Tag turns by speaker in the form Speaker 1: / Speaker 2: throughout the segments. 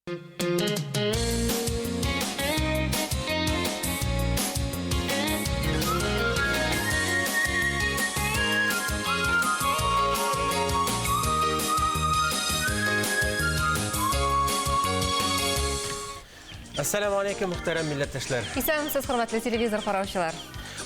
Speaker 1: Әссәламу алейкум, мөхтәрәм милләттәшләр.
Speaker 2: Исәнмесез, хөрмәтле телевизор караучылар.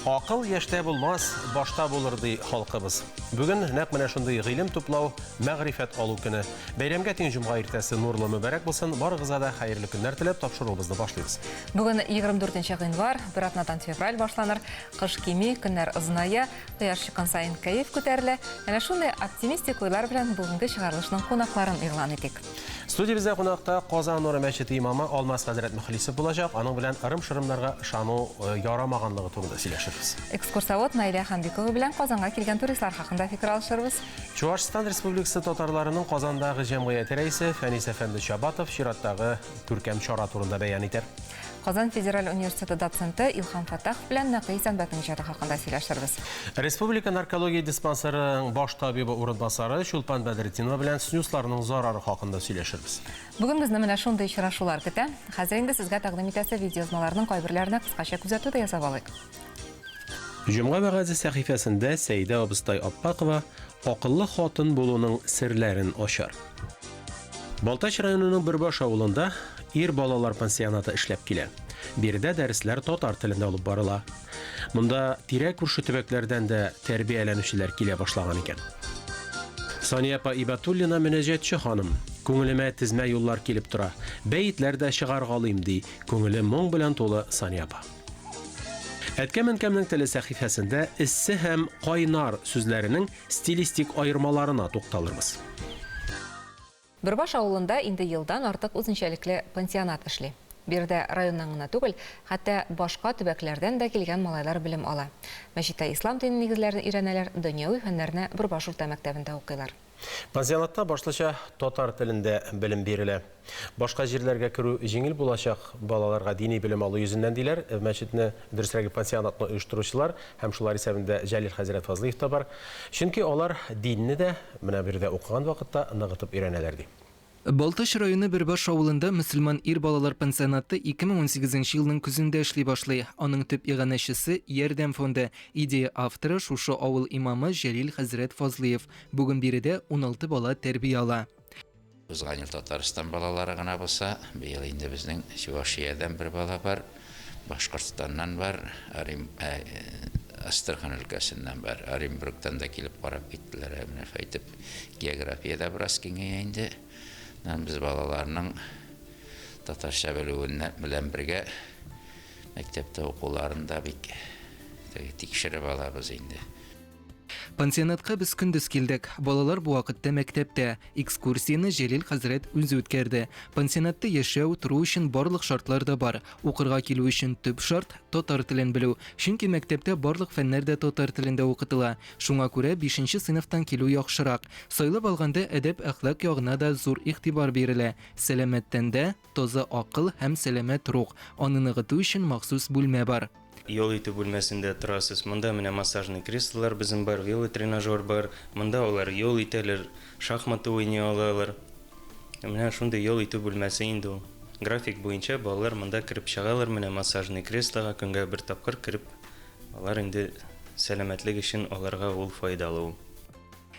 Speaker 1: Акыл яшьтә булмас, башта булыр, ди халкыбыз. Бүген нәкъ менә шундый гыйлем туплау, мәгърифәт алу көне. Бәйрәмгә тиң җомга иртәсе нурлы мөбарәк булсын. Барыгызга да хәерле көннәр теләп тапшыруыбызны башлыйбыз.
Speaker 2: Бүген 24 гыйнвар, бер атнадан февраль башланыр. Кыш кими, көннәр озыная, кояш чыккан саен кәеф күтәрелә. Әнә шундый оптимистик уйлар белән бүгенге чыгарылышның кунакларын игълан итик.
Speaker 1: Студиябездә кунакта Казан нуры мәчете имамы Алмаз хәзрәт Мөхлисов булачак. Аның белән ырым-шырымнарга ышану э, ярамаганлыгы турында сөйләшербез.
Speaker 2: Экскурсовод Наилә Ханбикова белән Казанга килгән туристлар хакында фикер алышырбыз.
Speaker 1: Чуашстан Республикасы татарларының Казандагы җәмгыяте рәисе Фәнис әфәнде Чабатов чираттагы күркәм чара турында бәян итәр.
Speaker 2: Казан федераль университеты доценты Илһам Фәттахов белән Нәкый Исәнбәтнең иҗаты хакында сөйләшербез.
Speaker 1: Республика наркология диспансерының баш табибы урынбасары Чулпан Бәдретдинова белән снюсларның зарары хакында сөйләшербез.
Speaker 2: Бүген безне менә шундый очрашулар көтә. Хәзер инде сезгә тәкъдим итәсе видеоязмаларның кайберләренә кыскача күзәтү дә ясап алыйк.
Speaker 1: Җомга вәгазе сәхифәсендә Сәйдә абыстай Аппакова акыллы хатын булуның серләрен ачар. Балтач районының Бөрбаш авылында ир балалар пансионаты эшләп килә. Биредә дәресләр татар телендә алып барыла. Монда тирә-күрше төбәкләрдән дә тәрбияләнүчеләр килә башлаган икән. Сания апа Ибатуллина мөнәҗәтче ханым. Күңелемә тезмә юллар килеп тора. Бәетләр дә чыгаргалыйм, ди күңеле моң белән тулы Сания апа. Әткәм-әнкәмнең теле сәхифәсендә эссе һәм кайнар сүзләренең стилистик аермаларына тукталырбыз.
Speaker 2: Бөрбаш авылында инде елдан артык үзенчәлекле пансионат эшли. Биредә районнан гына түгел, хәтта башка төбәкләрдән дә килгән малайлар белем ала. Мәчеттә ислам дине нигезләрен өйрәнәләр, дөньяви фәннәрне Бөрбаш урта мәктәбендә укыйлар.
Speaker 1: Пансионатта башлыча татар телендә белем бирелә. Башка җирләргә керү җиңел булачак балаларга дини белем алу йөзеннән, диләр мәчетне, дөресрәге пансионатны оештыручылар һәм шулар исәбендә Җәлил хәзрәт Фазлыев та бар. Чөнки алар динне дә менә биредә укыган вакытта ныгытып өйрәнәләр, ди.
Speaker 3: Балтач районы Бөрбаш авылында мөселман ир балалар пансионаты 2018 нче елның көзендә эшли башлый. Аның төп иганәчесе, Ярдәм фонды. Идея авторы, шушы авыл имамы Җәлил хәзрәт Фазлыев. Бүген биредә 16 бала тәрбия ала.
Speaker 4: Узган ел Татарстан балалары гына булса, быел инде безнең Чувашиядән бер бала бар, Башкортстаннан бар, Орем, Әстерхан өлкәсеннән бар. Оренбургтан да килеп карап киттеләр. Менә шулай итеп География дә бераз киңәя инде. Без балаларның татарча белүенә белән бергә мәктәптә укуларын да бик тикшереп алабыз инде.
Speaker 3: Пансионатка без көндез килдек. Балалар бу вакытта мәктәптә. Экскурсияне Җәлил хәзрәт үзе үткәрде. Пансионатта яшәү, тору өчен барлык шартлар да бар. Укырга килү өчен төп шарт, татар телен белү. Чөнки мәктәптә барлык фәннәр дә татар телендә укытыла. Шуңа күрә бишенче сыйныфтан килү яхшырак. Сайлап алганда әдәп-әхлак ягына да зур игътибар бирелә. Сәламәт тәндә, таза акыл һәм сәламәт рух. Аны ныгыту өчен махсус бүлмә бар.
Speaker 5: Ял итү бүлмәсендә торасыз. Монда менә массажный креслолар безнең бар, велотренажер бар. Монда алар ял итәләр, шахмат уйный алалар. Менә шундый ял итү бүлмәсе инде ул. График буенча балалар монда кереп чыгалар, менә массажный креслога көнгә бер тапкыр кереп Алар инде сәламәтлек өчен аларга ул файдалы ул.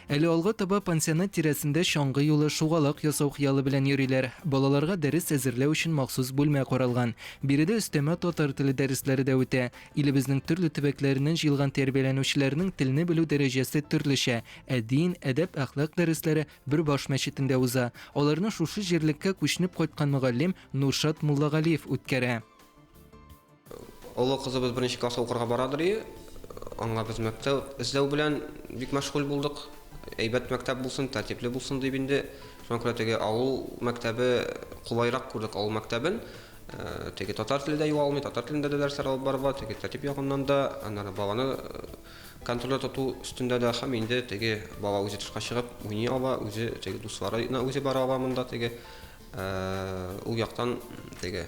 Speaker 3: Әле алга таба пансионат тирәсендә чаңгы юлы, шугалак ясау хыялы белән йөриләр. Балаларга дәрес әзерләү өчен махсус бүлмә каралган. Биредә өстәмә татар теле дәресләре дә үтә. Илебезнең төрле төбәкләреннән җыелган тәрбияләнүчеләрнең телне белү дәрәҗәсе төрлечә. Ә дин, әдәп-әхлак дәресләре Бөрбаш мәчетендә уза. Аларны шушы җирлеккә күченеп кайткан мөгаллим Нуршат Муллагалиев үткәрә.
Speaker 6: Олы кызыбыз беренче класска укырга барадыр и. Аңа без мәктәп эзләү белән бик мәшгуль булдык. Әйбәт мәктәп булсын, тәртипле булсын дип инде. Шуңа күрә теге авыл мәктәбе кулайрак күрдек авыл мәктәбен. Э, теге татар теле дә югалмый, татар телендә дә дәресләр алып барыла, теге тәртип ягыннан да, аннары баланы э, контрольдә тоту өстендә дә һәм инде теге бала үзе тышка чыгып уйный ала, үзе теге дусларына үзе бара ала монда теге. Ул яктан теге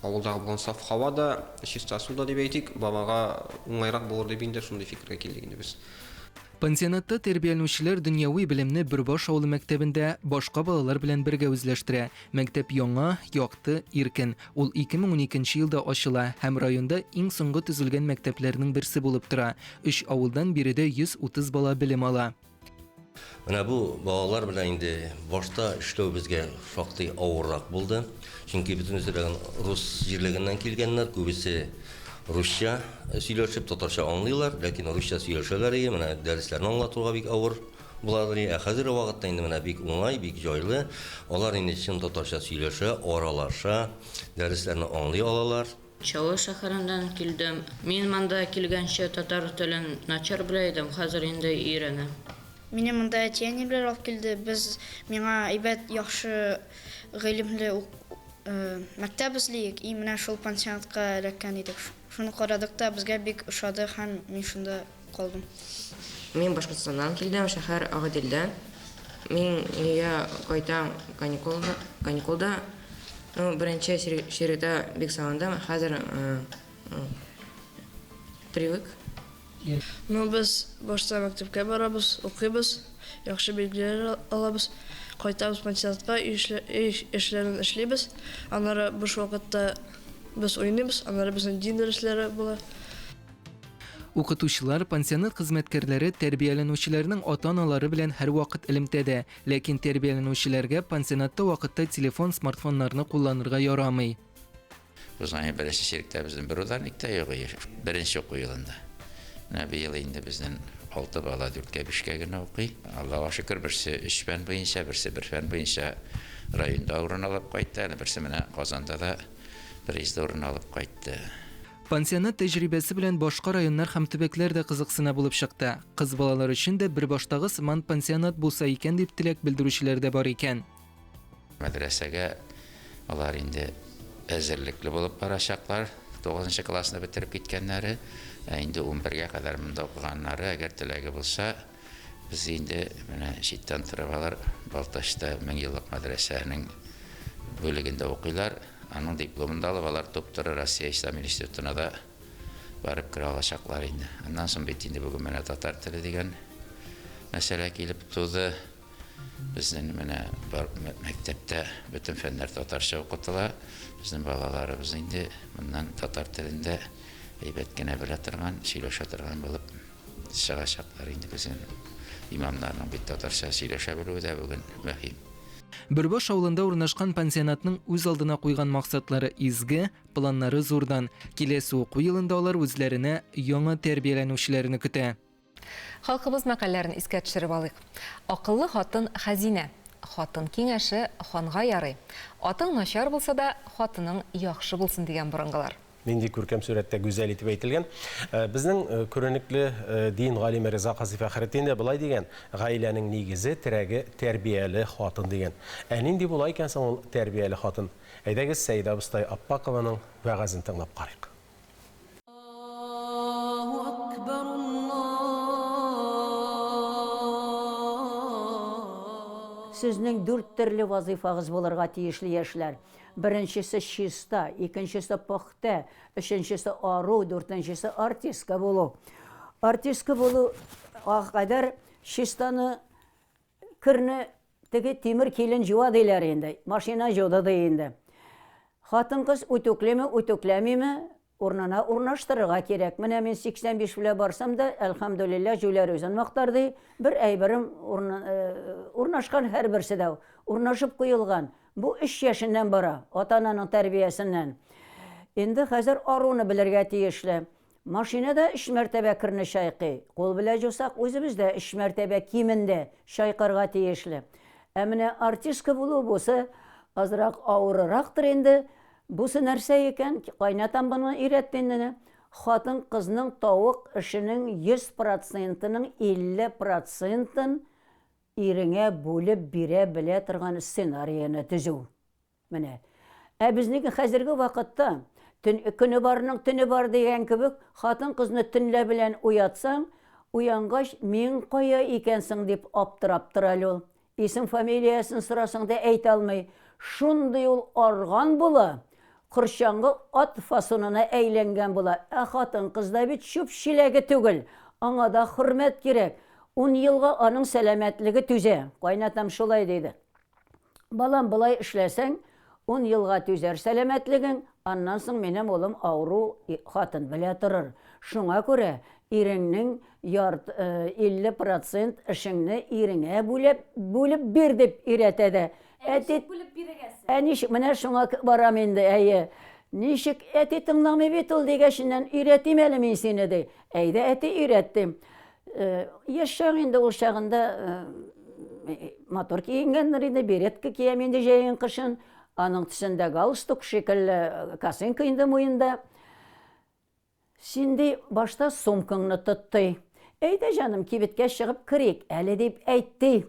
Speaker 6: авылдагы булган саф һава да, чиста су да дип әйтик, балага уңайрак булыр дип инде шундый фикергә килдек инде без.
Speaker 3: Пансионатта тәрбияләнүчеләр дөньяви белемне Бөрбаш авылы мәктәбендә башка балалар белән бергә үзләштерә. Мәктәп яңа, якты, иркен. Ул 2012 нче елда ачыла һәм районда иң соңгы төзелгән мәктәпләрнең берсе булып тора. Өч авылдан биредә 130 бала белем ала.
Speaker 7: Менә бу балалар белән инде башта эшләү безгә шактый авыррак булды. Чөнки бөтенесе дә рус җирлегеннән килгәннәр, күбесе русча сөйләшеп, татарча аңлыйлар, ләкин русча сөйләшәләр ие, менә дәресләрне аңлатуга бик авыр буладыр ие. Ә хәзерге вакытта инде менә бик уңай, бик җайлы. Алар инде чын татарча сөйләшә, аралаша, дәресләрне аңлый алалар.
Speaker 8: Чаллы шәһәреннән килдем. Мин монда килгәнче татар телен начар белә идем, хәзер инде өйрәнәм.
Speaker 9: Мине монда әти-әниләр алып килде. Без миңа әйбәт, яхшы гыйлемле мәктәп эзлиек и менә шул пансионатка эләккән идек. Шуны карадык та, безгә бик ошады һәм мин шунда калдым.
Speaker 10: Мин Башкортстаннан килдем, шәһәр Агыйделдән. Мин өйгә кайтам каникулда, каникулда. Ну, беренче чиректә бик сагындым, хәзер привык.
Speaker 9: Ну, без башта мәктәпкә барабыз, укыйбыз, яхшы билгеләр алабыз, кайтабыз пансионатка, өй эшләрен эшлибез, аннары буш вакытта без уйныйбыз, аннары безнең дин дәресләре була.
Speaker 3: Укытучылар, пансионат хезмәткәрләре тәрбияләнүчеләрнең ата-аналары белән һәрвакыт элемтәдә. Ләкин тәрбияләнүчеләргә пансионатта вакытта телефон, смартфоннарны кулланырга ярамый.
Speaker 4: Узган ел беренче чиректә безнең бер ударник та юк иде, беренче уку елында. Менә быел инде безнең алты бала дүрткә, бишкә генә укый. Аллага шөкер, берсе өч фән буенча, берсе бер фән буенча районда урын алып кайтты, әле берсе менә Казанда да призлы урын алып кайтты.
Speaker 3: Пансионат тәҗрибәсе белән башка районнар һәм төбәкләр дә кызыксына булып чыкты. Кыз балалар өчен дә Бөрбаштагы сыман пансионат булса икән дип теләк белдерүчеләр дә бар икән.
Speaker 4: Мәдрәсәгә алар инде әзерлекле булып барачаклар, тугызынчы классны бетереп киткәннәре, ә инде унбергә кадәр монда укыганнары, әгәр теләге булса, Без инде менә читтән торып алар Балтачта меңьеллык мәдрәсәнең бүлегендә укыйлар. Аның дипломын да алып, алар туп-туры Россия ислам институтына да барып керә алачаклар инде. Аннан соң бит инде бүген менә татар теле дигән мәсьәлә килеп туды. Безнең менә бар мәктәптә бөтен фәннәр татарча укытыла. Безнең балаларыбыз инде моннан татар телендә әйбәт кенә белә торган, сөйләшә торган булып Чыгачаклар инде безнең имамнарның бит татарча сөйләшә белүе дә бүген мөһим.
Speaker 3: Бөрбаш авылында урнашкан пансионатның үз алдына куйган максатлары изге, планнары зурдан. Киләсе уку елында алар үзләренә яңа тәрбияләнүчеләрне көтә.
Speaker 2: Халкыбыз мәкальләрен искә төшереп алыйк. Акыллы хатын, хәзинә. Хатын киңәше ханга ярый. Атың начар булса да, хатының яхшы булсын, дигән борынгылар.
Speaker 1: Нинди күркәм сурәттә гүзәл итеп әйтелгән. Безнең күренекле дин галиме Риза Казый Фәхретдин дә болай дигән, Гаиләнең нигезе, терәге, тәрбияле хатын дигән. Ә нинди була икән соң ул тәрбияле хатын? Әйдәгез, Сәидә абыстай Аппакованың вәгазен тыңлап карыйк.
Speaker 11: Сезнең дүрт төрле вазыйфагыз булырга тиешле, яшьләр. Беренчесе чиста, икенчесе пөхтә, өченчесе ару, дүртенчесе артистка булу. Артистка булу кадәр чистаны керне теге тимер килен җуа диләр инде, машина җуды ди инде. Хатын-кыз үтүклиме, үтүкләмиме, Урынына урнаштырырга кирәк. Менә мин 85 белән барсам да, әлхәмдүлилләһ, җүләр үзен мактар, ди. Бер әйберем урнашкан һәрберсе дә урнашып куелган. Бу өч яшеннән бара, ата-ананың тәрбиясеннән. Инде хәзер аруны белергә тиешле. Машина да өч мәртәбә керне чайкый. Кул белән җусак, үзебез дә өч мәртәбә кимендә чайкарга тиешле. Ә менә артистка булу бусы азрак авырырактыр инде. Бусы нәрсә икән? Кайнатам моны өйрәтте инде менә. Хатын-кызның тавык эшенең 100 процентының 50 процентын иреңә бүлеп бирә белә торган сценарияне төзү. Менә. Ә безнеке хәзерге вакытта, төн, көне барның төне бар дигән кебек, хатын-кызны төнлә белән уятсаң, уянгач, мин кая икәнсең дип аптырап тора әле ул. Исем-фамилиясен сорасаң да әйтә алмый. Шундый ул арган була, корчаңгы ат фасонына әйләнгән була. Ә хатын-кыз да бит чүп чиләге түгел, аңа да хөрмәт кирәк. Ун елга аның сәламәтлеге түзә. Кайнатам шулай диде. Балам, болай эшләсәң, ун елга түзәр сәламәтлегең, аннан соң минем улым авыру хатын белә торыр. Шуңа күрә иреңнең ярт, 50 процент эшеңне иреңә бүлеп, бүлеп бир дип өйрәтә дә. Әти,
Speaker 12: бүлеп бирергә сез?
Speaker 11: Ә ничек, менә шуңа барам инде, әйе. Ничек әти тыңламый бит ул дигәченнән, өйрәтим әле мин сине, ди. Әйдә, әти, өйрәт, дим. Яшь чак инде ул чагында матур киенгәннәр инде, беретка киям инде җәен кышын. Аның төсендә галстук шикелле косынка инде муенда. Син ди, башта сумкаңны тот ди. Әйдә, җаным, кибеткә чыгып керик әле дип әйт ди.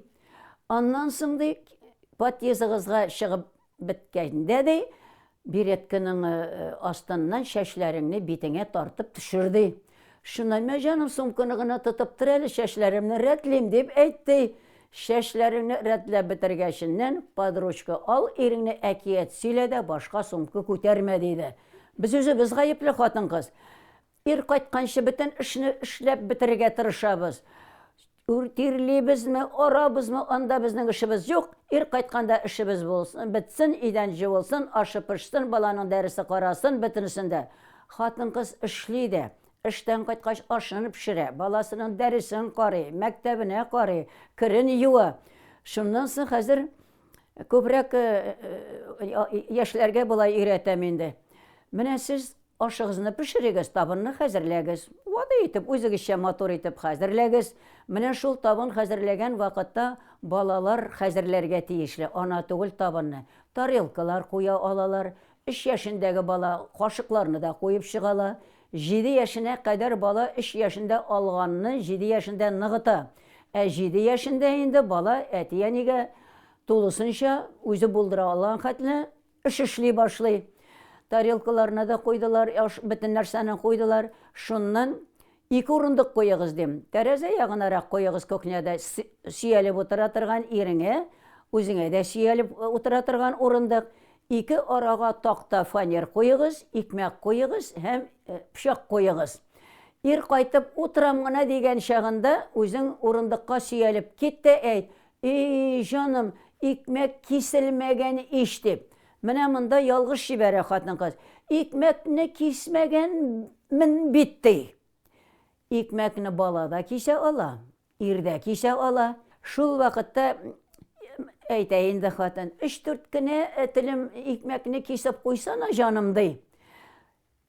Speaker 11: Аннан соң ди, подъездыгызга чыгып Беткәндә, ди, беретканың астыннан чәчләреңне битеңә тартып төшер, ди. Шуннан, мә, җаным, сумканы гына тотып тор әле, чәчләремне рәтлим, дип әйт, ди. Чәчләреңне рәтләп бетергәченнән, подручка ал, иреңне әкият сөйлә дә, башка сумка күтәрмә, диде. Без үзебез гаепле, хатын-кыз. Ир кайтканчы бөтен эшне эшләп бетерергә тырышабыз. Тирлибезме, арабызмы, анда безнең эшебез юк. Ир кайтканда эшебез булсын, бетсен, идән җуылсын, ашы пешсен, баланың дәресе карасын, бөтенесен дә. Хатын-кыз эшли дә. Эштән кайткач ашын пешерә, баласының дәресен карый, мәктәбенә карый, керен юа. Шуннан соң хәзер күбрәк яшьләргә болай өйрәтәм инде. Менә сез Ашыгызны пешерегез, табынны хәзерләгез. Гади итеп, үзегезчә матур итеп хәзерләгез. Менә шул табын хәзерләгән вакытта балалар хәзерләргә тиешле, ана түгел табынны. Тарелкалар куя алалар. Өч яшендәге бала кашыкларны да куеп чыга ала. Җиде яшенә кадәр бала өч яшендә алганны җиде яшендә ныгыта. Ә җиде яшендә инде бала әти-әнигә тулысынча үзе булдыра алган хәтле Эш эшли башлый. Тарелкаларны да куйдылар, аш, бөтен нәрсәне куйдылар. Шуннан ике урындык куегыз, дим. Тәрәзә ягынарак куегыз кухняда сөялеп утыра торган иреңә, үзеңә дә сөялеп утыра торган урындык. Ике арага такта фанер куегыз, икмәк куегыз һәм пычак куегыз. Ир кайтып утырам гына дигән чагында үзең урындыкка сөялеп кит тә әйт, И, җаным, икмәк киселмәгән ич, дип. Менә монда ялгыш җибәрә хатын-кыз. Икмәкне кисмәгәнмен бит, ди. Икмәкне бала да кисә ала, ир дә кисә ала. Шул вакытта әйтә инде хатын, өч-дүрт кенә телем икмәкне кисеп куйсана, җаным, ди.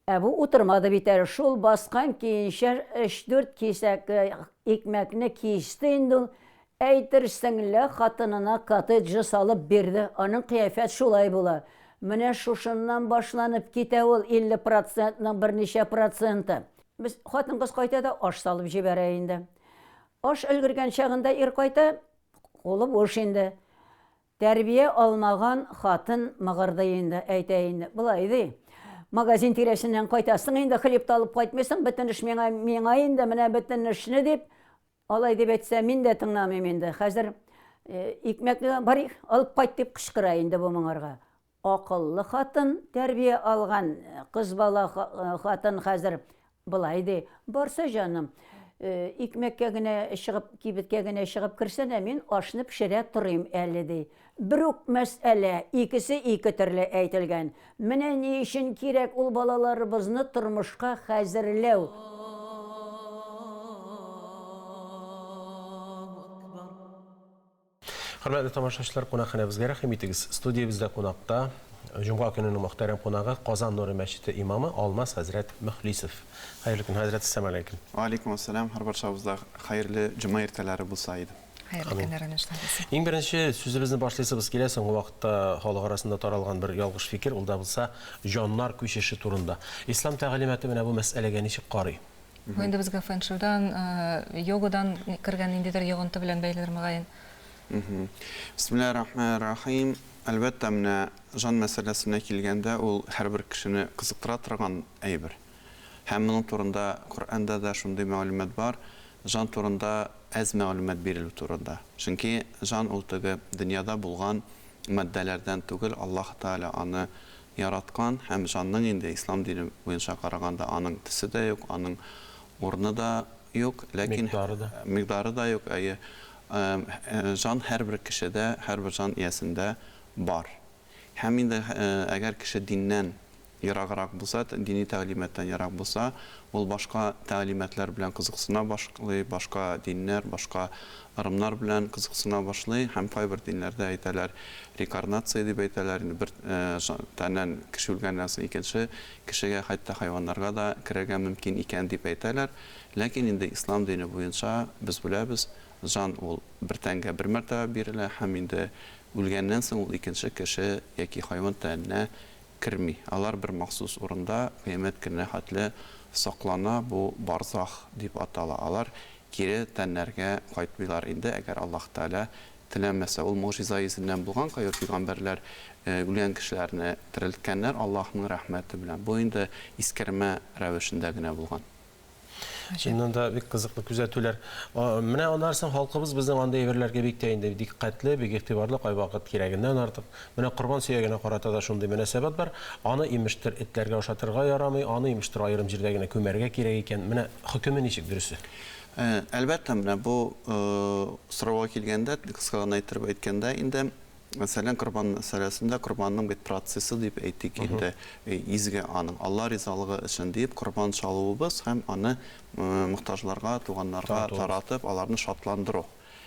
Speaker 11: Ә бу утырмады бит әле, шул баскан көенчә өч-дүрт кисәк икмәкне кисте инде ул. Әйтерсең лә хатынына коттеджы салып бирде. Аның кыяфәт шулай була. Менә шушыннан башланып китә ул 50 процентның берничә проценты. Без хатын-кыз кайта да аш салып җибәрә инде. Аш өлгергән чагында ир кайта, кулы буш инде. Тәрбия алмаган хатын мыгырдый инде, әйтә инде, болай ди, Магазин тирәсеннән кайтасың инде, хлеб та алып кайтмыйсың, бөтен эш миңа, миңа инде, менә бөтен эшне дип, алай дип әйтсә, мин дә тыңламыйм инде. Хәзер икмәкне бар, алып кайт дип кычкыра инде бу моңарга. Акыллы хатын, тәрбия алган кыз бала хатын хәзер болай ди, Барса, җаным, икмәккә генә чыгып, кибеткә генә чыгып керсәнә, мин ашны пешерә торыйм әле, ди. Бер үк мәсьәлә, икесе ике төрле әйтелгән. Менә ни өчен кирәк ул балаларыбызны тормышка хәзерләү.
Speaker 1: Хөрмәтле тамашачылар, кунакханәбезгә рәхим итегез. Студиябездә кунакта җомга көненең мөхтәрәм кунагы Казан Нуры мәчете имамы Алмаз хәзрәт Мөхлисов. Хәерле көн, хәзрәт, әссәламү алейкум.
Speaker 13: Ва алейкум ассалам, һәрбарчабызда хәерле җомга иртәләре булса иде.
Speaker 2: Хәерле көннәр, әнә шулай булсын.
Speaker 1: Иң беренче сүзебезне башлыйсыбыз килә, соңгы вакытта халык арасында таралган бер ялгыш фикер, ул да булса җаннар күчеше турында. Ислам тәгалиматы менә бу мәсьәләгә ничек карый?
Speaker 2: Бу инде безгә фэн-шуйдан, йогадан кергән ниндидер йогынты белән бәйледер, мөгаен.
Speaker 13: Бисмиллаһир-рахманир-рахим. Әлбәттә, менә җан мәсьәләсенә килгәндә, ул һәрбер кешене кызыктыра торган әйбер. Һәм моның турында Коръәндә дә шундый мәгълүмат бар, җан турында әз мәгълүмат бирелү турында. Чөнки җан ул теге дөньяда булган матдәләрдән түгел, Аллаһ Тәгалә аны Яраткан һәм җанның инде ислам дине буенча караганда аның төсе дә юк, аның урыны да юк, ләкин
Speaker 1: Микъдары да.
Speaker 13: Микъдары да юк, әйе. Җан һәрбер кешедә, һәрбер җан иясендә бар. Һәм инде әгәр кеше диннән ераграк булса, дини тәгълиматтан ерак булса, ул башка тәгълиматлар белән кызыксына башлый, башка диннәр, башка ырымнар белән кызыксына башлый һәм кайбер диннәрдә әйтәләр, рекарнация дип әйтәләр, инде бер тәннән кеше үлгәннән соң икенче кешегә, хәтта хайваннарга да керергә мөмкин икән дип әйтәләр. Ләкин инде ислам дине буенча без беләбез, җан ул бер тәнгә бер мәртәбә бирелә һәм инде үлгәннән соң ул икенче кеше яки хайван тәненә керми. Алар бер махсус урында кыямәт көненә хәтле саклана, бу барзах дип атала. Алар кире тәннәргә кайтмыйлар инде, әгәр Аллаһ Тәгалә теләмәсә. Ул могҗиза йөзеннән булган, кайбер пәйгамбәрләр үлгән кешеләрне терелткәннәр Аллаһның рәхмәте белән. Бу инде искәрмә рәвешендә генә булган.
Speaker 1: Чыннан да бик кызыклы күзәтүләр. Менә аннан соң халкыбыз безнең андый әйберләргә бик тә инде дикъкатьле, бик игътибарлы, кайвакыт кирәгеннән артык. Менә корбан сөягенә карата да шундый мөнәсәбәт бар. Аны, имештер, этләргә ашатырга ярамый, аны, имештер, аерым җирдә генә күмәргә кирәк икән. Менә хөкеме ничек дөресе?
Speaker 13: Әлбәттә, менә бу сорауга килгәндә, кыска гына иттереп әйткәндә инде, Мәсәлән, корбан мәсьәләсендә корбанның бит процессы дип әйтик инде, изге аның, Алла ризалыгы өчен диеп корбан чалуыбыз һәм аны мохтаҗларга, туганнарга таратып, аларны шатландыру.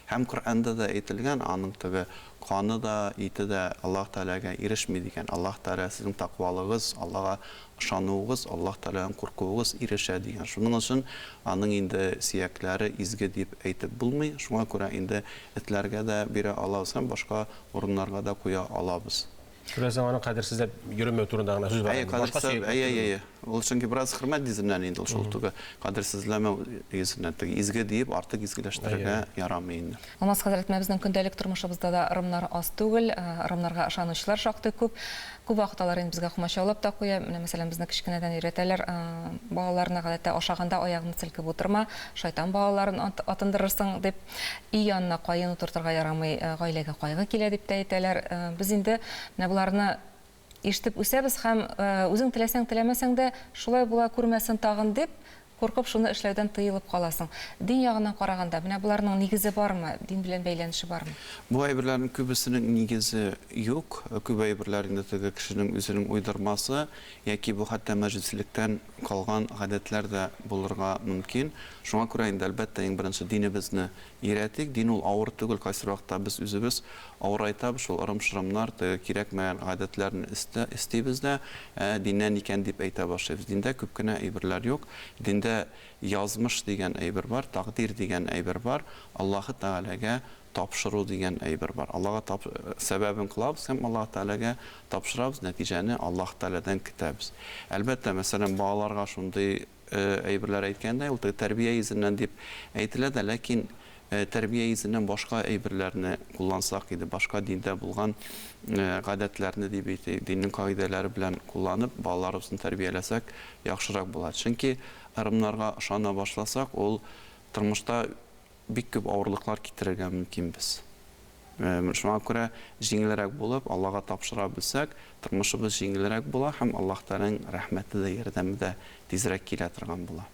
Speaker 13: Һәм Коръәндә дә әйтелгән, аның теге каны да, ите дә Аллаһ Тәгаләгә ирешми дигән. Аллаһ Тәгалә сезнең тәкъвалыгыз, Аллага ышануыгыз, Аллаһ Тәгаләдән куркуыгыз ирешә дигән. Шуның өчен аның инде сөякләре изге дип әйтеп булмый. Шуңа күрә инде Этләргә дә бирә алабыз һәм башка урыннарга да куя алабыз.
Speaker 1: Күрәсең, аның кадерсезләп йөремәү турында гына сүз бара
Speaker 13: Әйе,
Speaker 1: инде. Башка
Speaker 13: кадерсезләп,
Speaker 1: сөяк
Speaker 13: әйе, әйе, әйе. Ул чөнки бераз хөрмәт йөзеннән инде ул шул түгел, кадерсезләмәү йөзеннән. Теге изге диеп артык изгеләштерергә ярамый инде.
Speaker 2: Алмаз хәзрәт, менә безнең көндәлек тормышыбызда да ырымнар аз түгел, ырымнарга ышанучылар шактый күп. Күп вакыт алар инде безгә комачаулап та куя. Менә, мәсәлән, безне кечкенәдән өйрәтәләр, балаларны гадәттә ашаганда аягыңны селкеп утырма, шайтан балаларын атындырырсың дип. Өй янына каен утыртырга ярамый, гаиләгә кайгы килә дип тә әйтәләр. Без инде менә боларны ишетеп үсәбез һәм үзең теләсәң-теләмәсәң дә, шулай була күрмәсен тагын дип, куркып шуны эшләүдән тыелып каласың. Дин ягыннан караганда, менә боларның нигезе бармы, дин белән бәйләнеше бармы?
Speaker 13: Бу әйберләрнең күбесенең нигезе юк. Күп әйберләр инде теге кешенең үзенең уйдырмасы яки бу хәтта мәҗүсилектән калган гадәтләр дә булырга мөмкин. Шуңа күрә инде, әлбәттә, иң беренче динебезне өйрәтик. Дин ул авыр түгел, кайсыбер вакытта без үзебез авырайтабыз, шул ырым-шырымнар, теге кирәкмәгән гадәтләрне өстибез дә, ә, диннән икән дип әйтә башлыйбыз. Диндә күп кенә әйберләр юк. Диндә язмыш дигән әйбер бар, тәкъдир дигән әйбер бар, Аллаһы Тәгаләгә тапшыру дигән әйбер бар. Аллага тап, сәбәбен кылабыз һәм Аллаһ Тәгаләгә тапшырабыз, нәтиҗәне Аллаһ Тәгаләдән көтәбез. Әлбәттә, мәсәлән, балаларга шундый әйберләр әйткәндә, ул теге тәрбия йөзеннән дип әйтелә дә, ләкин тәрбия йөзеннән башка әйберләрне куллансак иде, башка диндә булган гадәтләрне дип әйтик, диннең кагыйдәләре белән кулланып, балаларыбызны тәрбияләсәк, яхшырак була. Чөнки ырымнарга ышана башласак, ул тормышта бик күп авырлыклар китерергә мөмкинбез. Шуңа күрә җиңелрәк булып, Аллага тапшыра белсәк, тормышыбыз җиңелрәк була һәм Аллаһ Тәгаләнең рәхмәте дә, ярдәме дә тизрәк килә торган була.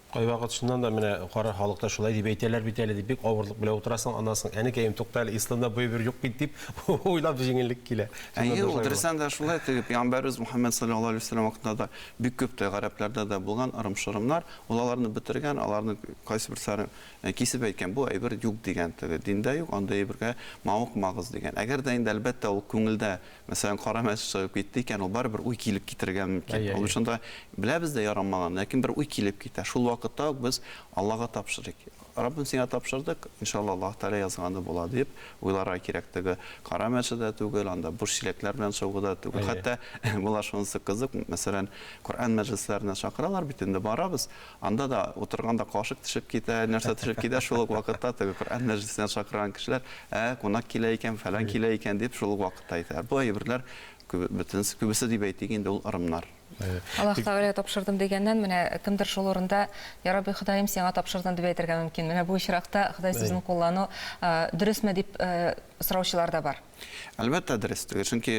Speaker 1: Кайвакыт чыннан да менә кара халыкта шулай дип әйтәләр бит әле дип бик авырлык белән утырасың, аннан соң әнекәем тукта әле исламда бу әйбер юк бит дип уйлап җиңеллек килә.
Speaker 13: Әйе, ул дөрестән дә шулай, теге пәйгамбәребез Мухәммәд салләллаһу алейһи ва сәлләм вакытында да бик күп теге гарәпләрдә дә булган ырым-шырымнар, ул аларны бетергән, аларны кайсыберсәрен Кисеп әйткән, бу әйбер юк дигән, теге диндә юк, андый әйбергә мавыкмагыз дигән. Әгәр дә инде, әлбәттә, ул күңелдә, мәсәлән, кара мәче чыгып китте икән, ул барыбер уй килеп китәргә мөмкин. Ул бит шунда беләбез дә ярамаган, ләкин бер уй килеп китә. Шул вакытта ук без Аллага тапшырыйк. Раббым, сиңа тапшырдык, иншалла, Аллаһ Тәгалә язганы була дип уйларга кирәк. Теге кара мәче дә түгел, анда буш чиләкләр белән чыгу да түгел. Хәтта була шунысы кызык, мәсәлән, Коръән мәҗлесләренә чакыралар бит инде, барабыз. Анда да утырганда кашык төшеп китә, нәрсә төшеп китә, шул ук вакытта теге Коръән мәҗлесенә чакырган кешеләр, ә, кунак килә икән, фәлән килә икән дип шул ук вакытта әйтәләр. Бу әйберләр бөтенесе, күбесе дип әйтик инде, ул ырымнар.
Speaker 2: Аллаһ Тәгаләгә тапшырдым дигәннән, менә кемдер шул урында, Я Рабби, Ходаем, сиңа тапшырдым дип әйтергә мөмкин. Менә бу очракта Ходай сүзен куллану дөресме дип сораучылар да бар.
Speaker 13: Әлбәттә, дөрес түгел. Чөнки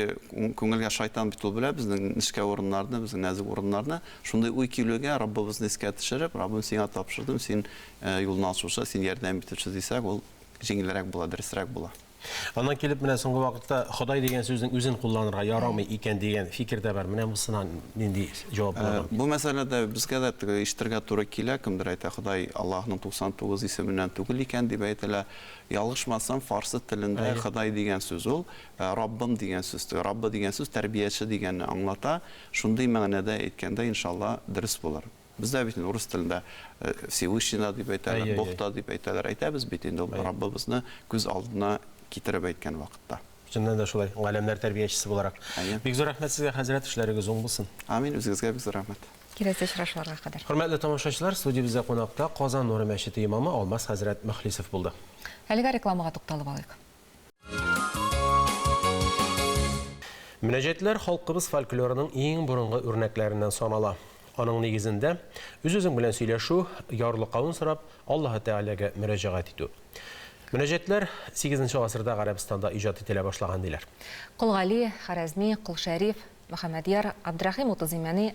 Speaker 13: күңелгә шайтан бит ул белә безнең нечкә урыннарны, безнең нәзек урыннарны. Шундый уй килүгә Раббыбызны искә төшереп, Раббым, сиңа тапшырдым, син юлны ачучы, син ярдәм итүче дисәк, ул җиңелрәк була, дөресрәк була.
Speaker 1: Аннан килеп, менә соңгы вакытта Ходай дигән сүзнең үзен кулланырга ярамый икән дигән фикер дә бар. Менә монысына нинди җавап була мөмкин?
Speaker 13: Бу мәсьәләдә безгә дә теге ишетергә туры килә, кемдер әйтә, Ходай Аллаһның 99 исеменнән түгел икән дип әйтелә. Ялгышмасам, фарсы телендә Ходай дигән сүз ул, Раббым дигән сүз. Теге Раббы дигән сүз тәрбияче дигәнне аңлата. Шундый мәгънәдә әйткәндә, иншалла, дөрес булыр. Бездә бит инде урыс телендә Всевышний да дип әйтәләр, Бог та дип әйтәләр. Әйтәбез бит инде ул Раббыбызны күз алдына китереп әйткән вакытта.
Speaker 1: Чыннан да шулай, галәмнәр тәрбиячесе буларак. Бик зур рәхмәт сезгә, хәзрәт, эшләрегез уң булсын.
Speaker 13: Амин, үзегезгә бик зур рәхмәт.
Speaker 2: Киләсе очрашуларга кадәр.
Speaker 1: Хөрмәтле тамашачылар, студиябездә кунакта Казан Нуры мәчете имамы Алмаз хәзрәт Мөхлисов булды.
Speaker 2: Әлегә рекламага тукталып алыйк.
Speaker 1: Мөнәҗәтләр халкыбыз фольклорының иң борынгы үрнәкләреннән санала. Аның нигезендә, үз-үзең белән сөйләшү, ярлыкавын сорап, Аллаһы Тәгаләгә мөрәҗәгать итү. Мөнәҗәтләр сигезенче гасырда Гарәбстанда иҗат ителә башлаган, диләр.
Speaker 2: Кол Гали, Харәзми, Кол Шәриф, Мөхәммәдьяр, Абдрәхим Утызимәни,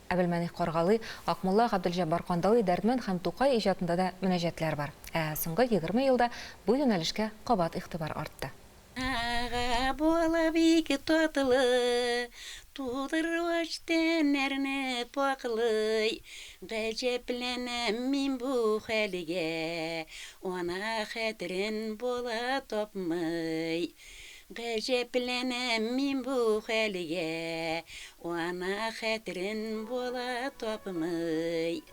Speaker 2: Әбелмәних Каргалый, Акмулла, Габделҗаббар Кандалый, Дәрдмәнд һәм Тукай иҗатында да мөнәҗәтләр бар. Ә соңгы 20 елда бу юнәлешкә кабат игътибар артты.
Speaker 12: Ага бала бик татлы, Тудыргач тәннәрне пакълый. Гаҗәпләнәм мин бу хәлгә, Ана хәтерен бала тапмый. Гаҗәпләнәм мин бу хәлгә, Ана хәтерен бала тапмый.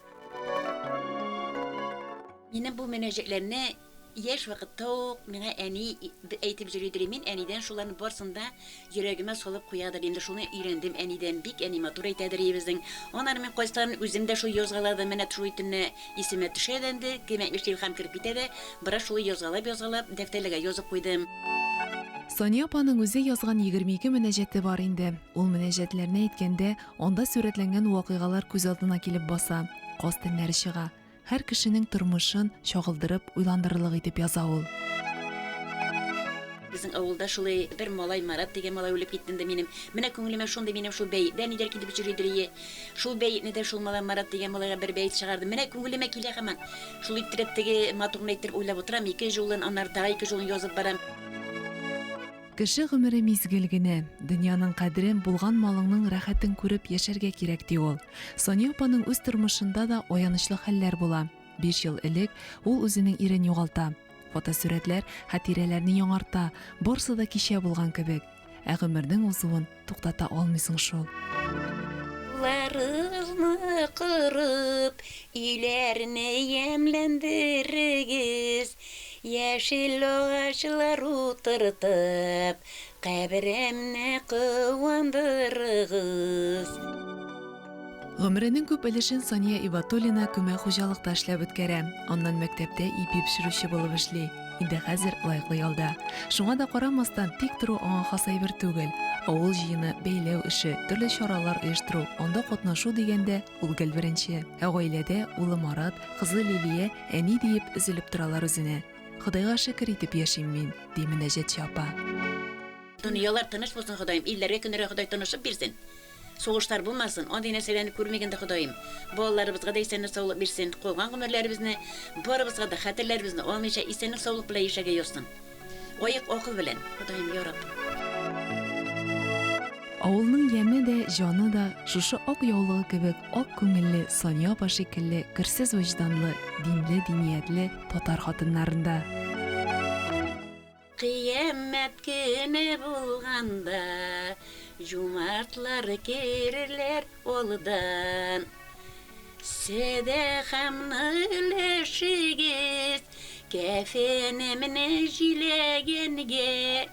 Speaker 12: Минем бу мөнәҗәтләрне яшь вакытта ук миңа әни әйтеп йөридер, мин әнидән шуларны барсын да йөрәгемә салып куядыр инде, шуны өйрәндем әнидән, бик әни матур әйтәдер и безнең. Аннары мин кайсыларын үзем дә шул язгаладым, менә шул төнне Исемә төшә дә инде, кем әйтмешли, илһам кереп китә дә, бераз шулай язгалап-язгалап, дәфтәрләргә язып куйдым.
Speaker 14: Сания апаның үзе язган 22 мөнәҗәте бар инде. Ул мөнәҗәтләрне әйткәндә, анда сурәтләнгән вакыйгалар күз алдына килеп баса, каз тәннәре чыга. Һәр кешенең тормышын чагылдырып, уйландырырлык итеп яза ул.
Speaker 12: Безнең авылда шулай бер малай, Марат дигән малай үлеп китте инде минем. Менә күңелемә шундый минем шул бәетдә нидер килеп йөридер ие. Шул бәетне дә шул малай Марат дигән малайга бер бәет чыгардым. Менә күңелемә килә һаман. Шул иттереп теге матур гына иттереп уйлап утырам, ике җулын, аннары тагы ике җулын язып барам.
Speaker 14: Кеше гомере мизгел генә. Дөньяның кадерен, булган малыңның рәхәтен күреп яшәргә кирәк, ди ул. Сания апаның үз тормышында да аянычлы хәлләр була. Биш ел элек ул үзенең ирен югалта. Фотосурәтләр хатирәләрне яңарта, барсы да кичә булган кебек. Ә гомернең узуын туктата алмыйсың шул.
Speaker 12: Юлларыгызны корып, өйләрне ямьләндерегез, Яшел агачлар утыртып, каберемне куандырыгыз.
Speaker 14: Гомеренең күп өлешен Сания Ибатуллина күмәк хуҗалыкта эшләп үткәрә. Аннан мәктәптә ипи пешерүче булып эшли. Инде хәзер лаеклы ялда. Шуңа да карамастан, тик тору аңа хас әйбер түгел. Авыл җыены, бәйләү эше, төрле чаралар оештыру, анда катнашу дигәндә, ул гел беренче. Ә гаиләдә улы Марат, кызы Лилия әни диеп өзелеп торалар үзенә. Ходайга шөкер итеп яшим мин, ди мөнәҗәтче апа.
Speaker 12: Дөньялар тыныч булсын, Ходаем, илләргә, көннәргә Ходай тынычлык бирсен. Сугышлар булмасын, андый нәрсәләрне күрмик инде, Ходаем. Балаларыбызга да исәнлек-саулык бирсен, калган гомерләребезне барыбызга да хәтерләребезне алмыйча исәнлек-саулык белән яшәргә язсын. Аек акыл белән, Ходаем, я Раббым.
Speaker 14: Авылның яме дә, җаны да шушы ак яулыгы кебек ак күңелле Сания апа шикелле керсез вөҗданлы, динле, диниятле татар хатыннарында.
Speaker 12: Кыямәт көне булганда, Җумартлар керерләр алдан. Сәдакамны өләшегез, Кәфенемне җиләгәнгә.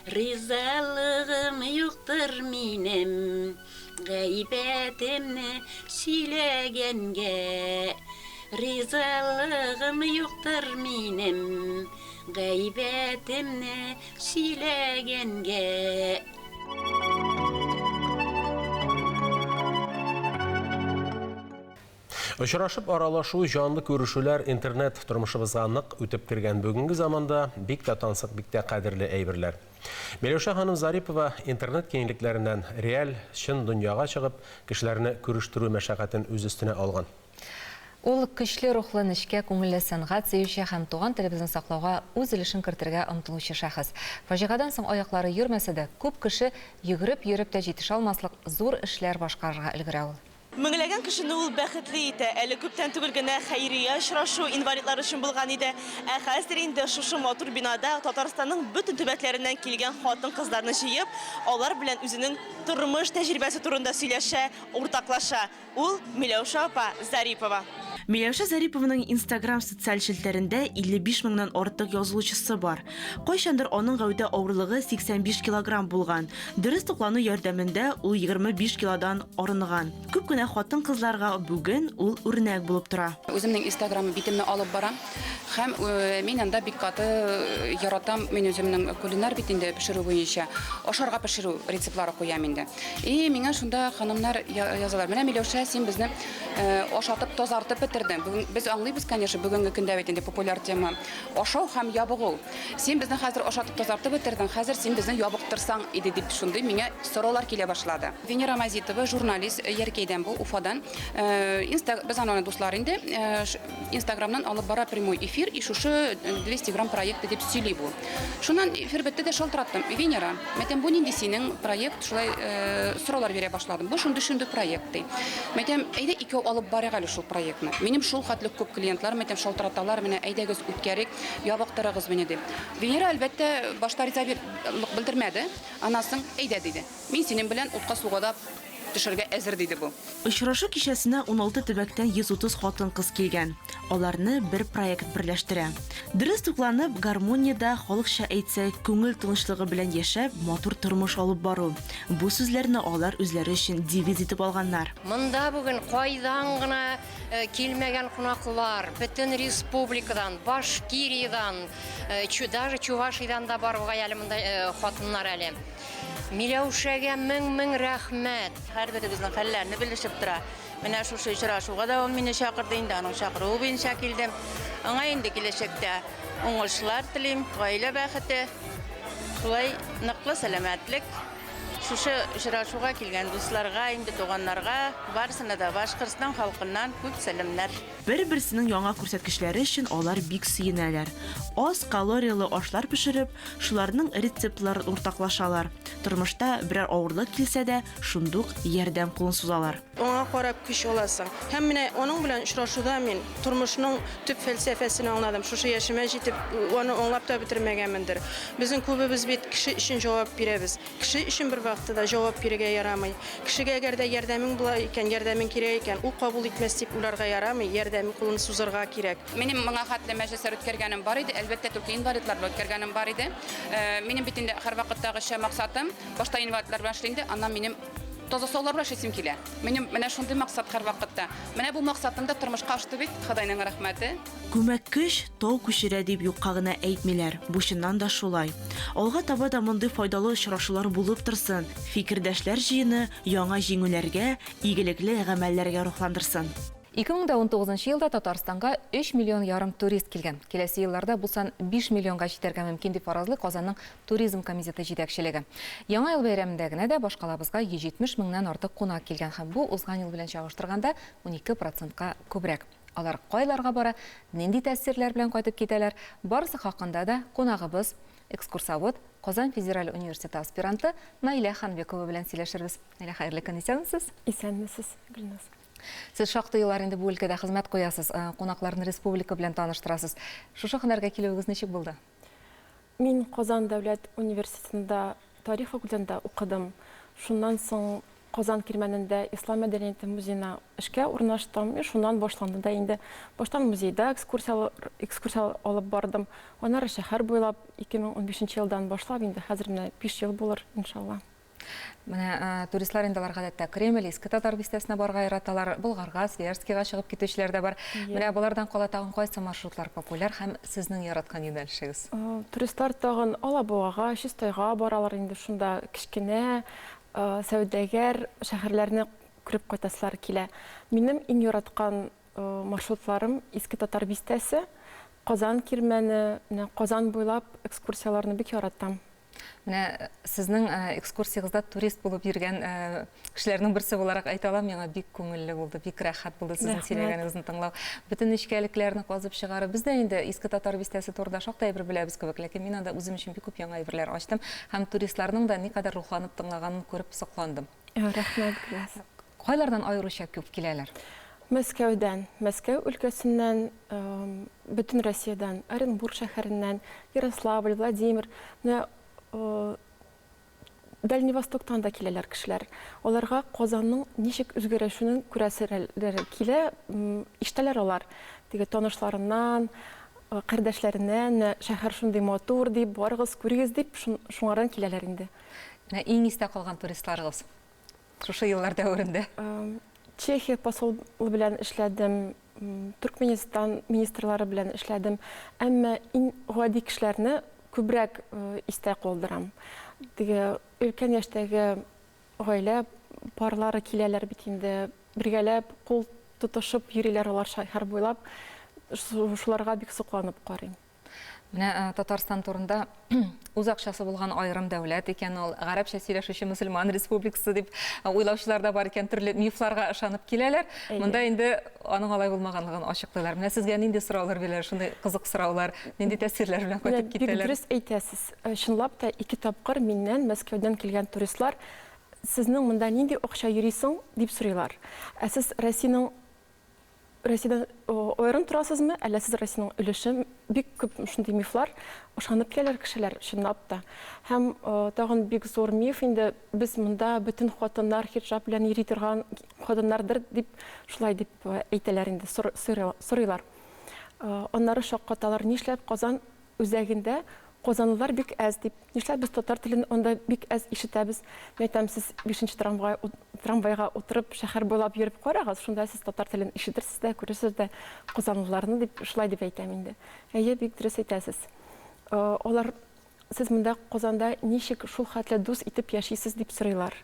Speaker 12: Ризалыгым юктыр минем, Гайбәтемне сөйләгәнгә. Ризалыгым юктыр минем, Гайбәтемне сөйләгәнгә.
Speaker 1: Очрашып аралашу, җанлы күрешүләр интернет тормышыбызга нык үтеп кергән бүгенге заманда бик тә тансык, бик тә кадерле әйберләр. Миләүшә ханым Зарипова интернет киңлекләреннән реаль, чын дөньяга чыгып, кешеләрне күрештерү мәшәкатен үз өстенә алган.
Speaker 2: Ул көчле рухлы, нечкә күңелле, сәнгать сөюче һәм туган телебезне саклауга үз өлешен кертергә омтылучы шәхес. Фаҗигадан соң аяклары йөрмәсә дә, күп кеше йөгереп йөреп тә җитешә алмаслык зур эшләр башкарырга өлгерә ул.
Speaker 15: Меңләгән кешене ул бәхетле итә. Әле күптән түгел генә хәйрия очрашу инвалидлар өчен булган иде. Ә хәзер инде шушы матур бинада Татарстанның бөтен төбәкләреннән килгән хатын-кызларны җыеп, алар белән үзенең тормыш тәҗрибәсе турында сөйләшә, уртаклаша. Ул, Миләүшә апа Зарипова. Миләүшә Зарипованың Инстаграм социаль челтәрендә 55 меңнән артык язылучысы бар. Кайчандыр аның гәүдә авырлыгы 85 килограмм булган. Дөрес туклану ярдәмендә ул 25 килодан арынган. Күп кенә хатын-кызларга бүген ул үрнәк булып тора.
Speaker 16: Үземнең Инстаграм битемне алып барам һәм мин анда бик каты яратам, мин үземнең кулинар бит инде пешерү буенча, ашарга пешерү рецептлары куям инде. И миңа шунда ханымнар язалар, менә Миләүшә, син безне ашатып, тазартып бетердең. Бүген без аңлыйбыз, конечно, бүгенге көндә бит инде популяр тема ашау һәм ябыгу. Син безне хәзер ашатып, тазартып бетердең, хәзер син безне ябыктырсаң иде, дип шундый миңа сораулар килә башлады. Венера Мазитова, журналист, Яркәйдән бу, Уфадан. Инста, без аның дуслар инде. Инстаграмнан алып бара прямой эфир, и шушы 200 грамм проекты дип сөйли бу. Шуннан эфир бетте дә шалтыраттым. Венера, мәйтәм, бу нинди синең проект? Шулай сораулар бирә башладым. Бу шундый-шундый проект ди. Мәйтәм, әйдә икәү алып барыйк әле шул проектны. Минем шул хәтле күп клиентлар, мәйтәм, шалтыраталар, менә әйдәгез үткәрик, ябыктырыгыз мине дип. Венера, әлбәттә, башта ризалык белдермәде. Аннан соң, әйдә диде. Мин синең белән утка-суга да төшәргә әзер, диде бу.
Speaker 15: Очрашу кичәсенә 16 төбәктән 130 хатын-кыз килгән. Аларны бер проект берләштерә. Дөрес тукланып, гармониядә, халыкча әйтсәк, күңел тынычлыгы белән яшәп, матур тормыш алып бару. Бу сүзләрне алар үзләре өчен девиз итеп алганнар.
Speaker 17: Монда бүген кайдан гына килмәгән кунаклар, бөтен республикадан, Башкириядән, даже Чувашиядән дә бар бугай әле монда хатыннар әле. Миләүшәгә мең-мең рәхмәт!
Speaker 18: Һәрберебезнең хәлләрне белешеп тора. Менә шушы очрашуга да ул мине чакырды, инде аның чакыруы буенча килдем. Аңа инде киләчәктә уңышлар телим, гаилә бәхете, шулай ныклы сәламәтлек. Шушы очрашуга килгән дусларга, инде туганнарга, барысына да Башкортстан халкыннан күп сәламнәр.
Speaker 15: Бер-берсенең яңа күрсәткечләре өчен алар бик сөенәләр. Аз калорияле ашлар пешереп, Шуларның рецептларын уртаклашалар. Тормышта берәр авырлык килсә дә, шундук ярдәм кулын сузалар.
Speaker 19: Аңа карап көч аласың. Һәм менә аның белән очрашуда мин тормышның төп фәлсәфәсен аңладым. Шушы яшемә җитеп, аны аңлап та бетермәгәнмендер. Безнең күбебез бит кеше өчен җавап бирәбез. Кеше өчен бервакытта да җавап бирергә ярамый. Кешегә әгәр дә ярдәмең була икән, ярдәмең кирәк икән, ул кабул итмәс дип уйларга ярамый, ярдәм кулын сузырга кирәк.
Speaker 16: Минем моңа хәтле мәҗлесләр үткәргәнем бар иде, әлбәттә, только инвалидлар белән үткәргәнем бар иде. Минем бит инде һәрвакыттагыча максатым, башта инвалидлар белән эшлим дә, аннан минем таза саулар белән эшлисем килә. Минем менә шундый максат һәрвакытта. Менә бу максатым да тормышка ашты бит, Ходайның рәхмәте.
Speaker 15: Күмәк көч тау күчерә дип юкка гына әйтмиләр, бу чыннан да шулай. Алга таба да мондый файдалы очрашулар булып торсын, фикердәшләр җыены яңа җиңүләргә, игелекле гамәлләргә рухландырсын.
Speaker 2: 2019 нчы елда Татарстанга өч миллион ярым турист килгән. Киләсе елларда бу сан биш миллионга җитәргә мөмкин, дип фаразлый Казанның туризм комитеты җитәкчелеге. Яңа ел бәйрәмендә генә дә башкалабызга 170 меңнән артык кунак килгән һәм бу узган ел белән чагыштырганда 12 процентка күбрәк. Алар кайларга бара, нинди тәэсирләр белән кайтып китәләр, барысы хакында да кунагыбыз, экскурсовод, Казан федераль университеты аспиранты Наилә Ханбекова белән сөйләшербез. Наилә, хәерле көн, исәнмесез!
Speaker 20: Исәнмесез, Гөлназ.
Speaker 2: Сез шактый еллар инде бу өлкәдә хезмәт куясыз, кунакларны республика белән таныштырасыз. Шушы һөнәргә килүегез ничек булды?
Speaker 20: Мин Казан дәүләт университетында тарих факультетында укыдым. Шуннан соң Казан Кирмәнендә Ислам мәдәнияте музеена эшкә урнаштым. И шуннан башланды да инде. Баштан музейда экскурсияләр экскурсияләр алып бардым. Аннары шәһәр буйлап 2015 нче елдан башлап инде хәзер менә биш ел булыр, иншалла.
Speaker 2: Менә туристлар инде алар гадәттә Кремль, Иске Татар бистәсенә барырга яраталар, Болгарга, Свияжскига чыгып китүчеләр дә бар. Менә болардан кала тагын кайсы маршрутлар популяр һәм сезнең яраткан юнәлешегез?
Speaker 20: Туристлар тагын Алабугага, Чистайга баралар инде, шунда кечкенә сәүдәгәр шәһәрләрне күреп кайтасылары килә. Минем иң яраткан маршрутларым Иске Татар бистәсе, Казан Кирмәне, менә Казан буйлап экскурсияләрне бик яратам.
Speaker 2: Менә сезнең экскурсиягездә турист булып йөргән кешеләрнең берсе буларак әйтә алам, миңа бик күңелле булды, бик рәхәт булды сезнең сөйләгәнегезне тыңлау. Бөтен нечкәлекләрне казып чыгарып, без дә инде Иске Татар бистәсе турында шактый әйбер беләбез кебек, ләкин мин анда үзем өчен бик күп яңа әйберләр ачтым һәм туристларның да никадәр рухланып тыңлаганын күреп сокландым.
Speaker 20: Рәхмәт, Гөлназ.
Speaker 2: Кайлардан аеруча күп киләләр?
Speaker 20: Мәскәүдән, Мәскәү өлкәсеннән, бөтен Россиядән, Оренбург шәһәреннән, Ярославль, Владимир, менә Дальний Востоктан да киләләр кешеләр. Аларга Казанның ничек үзгәрешүен күрәселәре килә, ишетәләр алар. Теге танышларыннан, кардәшләреннән, менә шәһәр шундый матур дип, барыгыз, күрегез дип, шуңардан киләләр инде.
Speaker 2: Менә иң истә калган туристларыгыз шушы еллар дәверендә?
Speaker 20: Чехия посолы белән эшләдем, Төркменистан министрлары белән эшләдем. Әмма иң гади кешеләрне күбрәк истә калдырам. Теге өлкән яшьтәге гаилә парлары киләләр бит инде, бергәләп кул тотышып йөриләр алар шәһәр буйлап. Шуларга бик сокланып карыйм.
Speaker 2: Менә Татарстан турында үз акчасы булган аерым дәүләт икән ул, гарәпчә сөйләшүче мөселман республикасы дип уйлаучылар да бар икән, төрле мифларга ышанып киләләр. Монда инде аның алай булмаганлыгын ачыклыйлар. Менә сезгә нинди сораулар бирәләр, шундый кызык сораулар, нинди тәэсирләр белән кайтып китәләр?
Speaker 20: Бик дөрес әйтәсез. Чынлап та ике тапкыр миннән Мәскәүдән килгән туристлар, Сезнең монда нинди акча йөри соң? дип сорыйлар. Ә сез Россиянең Россиядән аерым торасызмы, әллә сез Россиянең өлеше? Бик күп шундый мифлар, ышанып киләләр кешеләр, чынлап та. Һәм тагын бик зур миф инде, без монда бөтен хатыннар хиджаб белән йөри торган хатыннардыр дип, шулай дип әйтәләр инде, сорыйлар. Аннары шаккаталар, нишләп Казан үзәгендә казанлылар бик әз дип. Нишләп без татар телен анда бик әз ишетәбез? Мин әйтәм, сез бишенче трамвай, трамвайга утырып, шәһәр буйлап йөреп карагыз, шунда сез татар телен ишетерсез дә, күрерсез дә казанлыларны, дип, шулай дип әйтәм инде. Әйе, бик дөрес әйтәсез. Алар, сез монда Казанда ничек шул хәтле дус итеп яшисез, дип сорыйлар.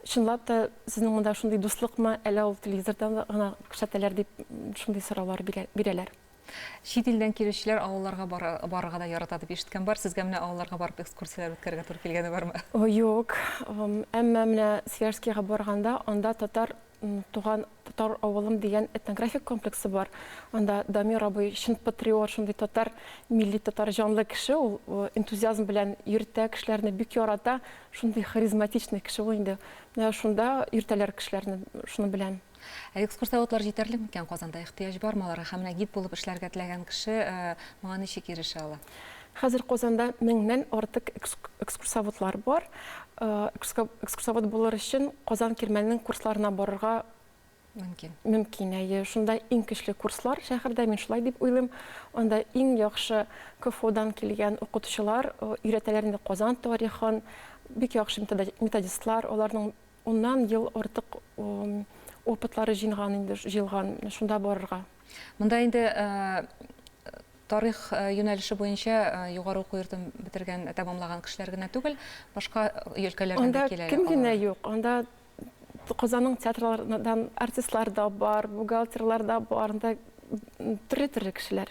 Speaker 20: Чынлап та, сезнең монда шундый дуслыкмы, әллә ул телевизордан гына күрсәтәләр, дип, шундый сораулар бирәләр.
Speaker 2: Чит илдән килүчеләр авылларга барырга да ярата дип ишеткән бар. Сезгә менә авылларга барып экскурсияләр үткәрергә туры килгәне бармы?
Speaker 20: Юк. Әмма менә Свияжскига барганда, анда татар туган татар авылым дигән этнографик комплексы бар. Анда Дамир абый чын патриот, шундый татар, милли татар җанлы кеше ул, энтузиазм белән йөртә кешеләрне, бик ярата, шундый харизматичный кеше ул инде. Менә шунда йөртәләр кешеләрне, шуны беләм.
Speaker 2: Ә экскурсоводлар җитәрлек микән Казанда? Ихтыяҗ бармы аларга? Һәм менә гид булып эшләргә теләгән кеше моңа ничек ирешә ала?
Speaker 20: Хәзер Казанда меңнән артык экскурсоводлар бар. Экскурсовод булыр өчен Казан Кирмәненең курсларына барырга
Speaker 2: мөмкин.
Speaker 20: Мөмкин, әйе. Шунда иң көчле курслар шәһәрдә, мин шулай дип уйлыйм. Анда иң яхшы КФУдан килгән укытучылар өйрәтәләр инде Казан тарихын. Бик яхшы методистлар, аларның Уннан ел артык опытлары җыйнган инде, җыелган, шунда барырга.
Speaker 2: Монда инде тарих юнәлеше буенча югары уку йортын бетергән, тәмамлаган кешеләр генә түгел, башка өлкәләрдән дә килә.
Speaker 20: Анда кем генә юк. Анда Казанның театрларыннан артистлар да бар, бухгалтерлар да бар, анда төрле-төрле кешеләр.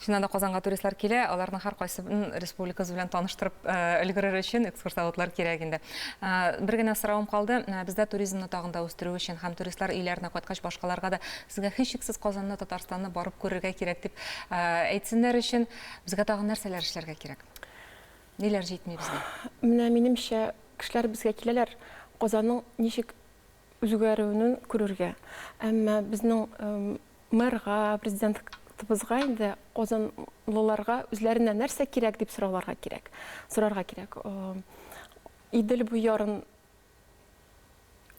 Speaker 2: Чыннан да Казанга туристлар килә, аларның һәркайсын республикабыз белән таныштырып өлгерер өчен экскурсоводлар кирәк инде. Бер генә соравым калды. Бездә туризмны тагын да үстерү өчен һәм туристлар өйләренә кайткач башкаларга да сезгә һичшиксез Казанны, Татарстанны барып күрергә кирәк дип әйтсеннәр өчен безгә тагын нәрсәләр эшләргә кирәк? Ниләр җитми безгә?
Speaker 20: Менә минемчә, кешеләр безгә киләләр, Казанның ничек үзгәрүен күрергә. Әмма безнең мэрга, президентыбызга инде казанлыларга үзләренә нәрсә кирәк дип сорауларга кирәк. Сорарга кирәк. Идел буе ярын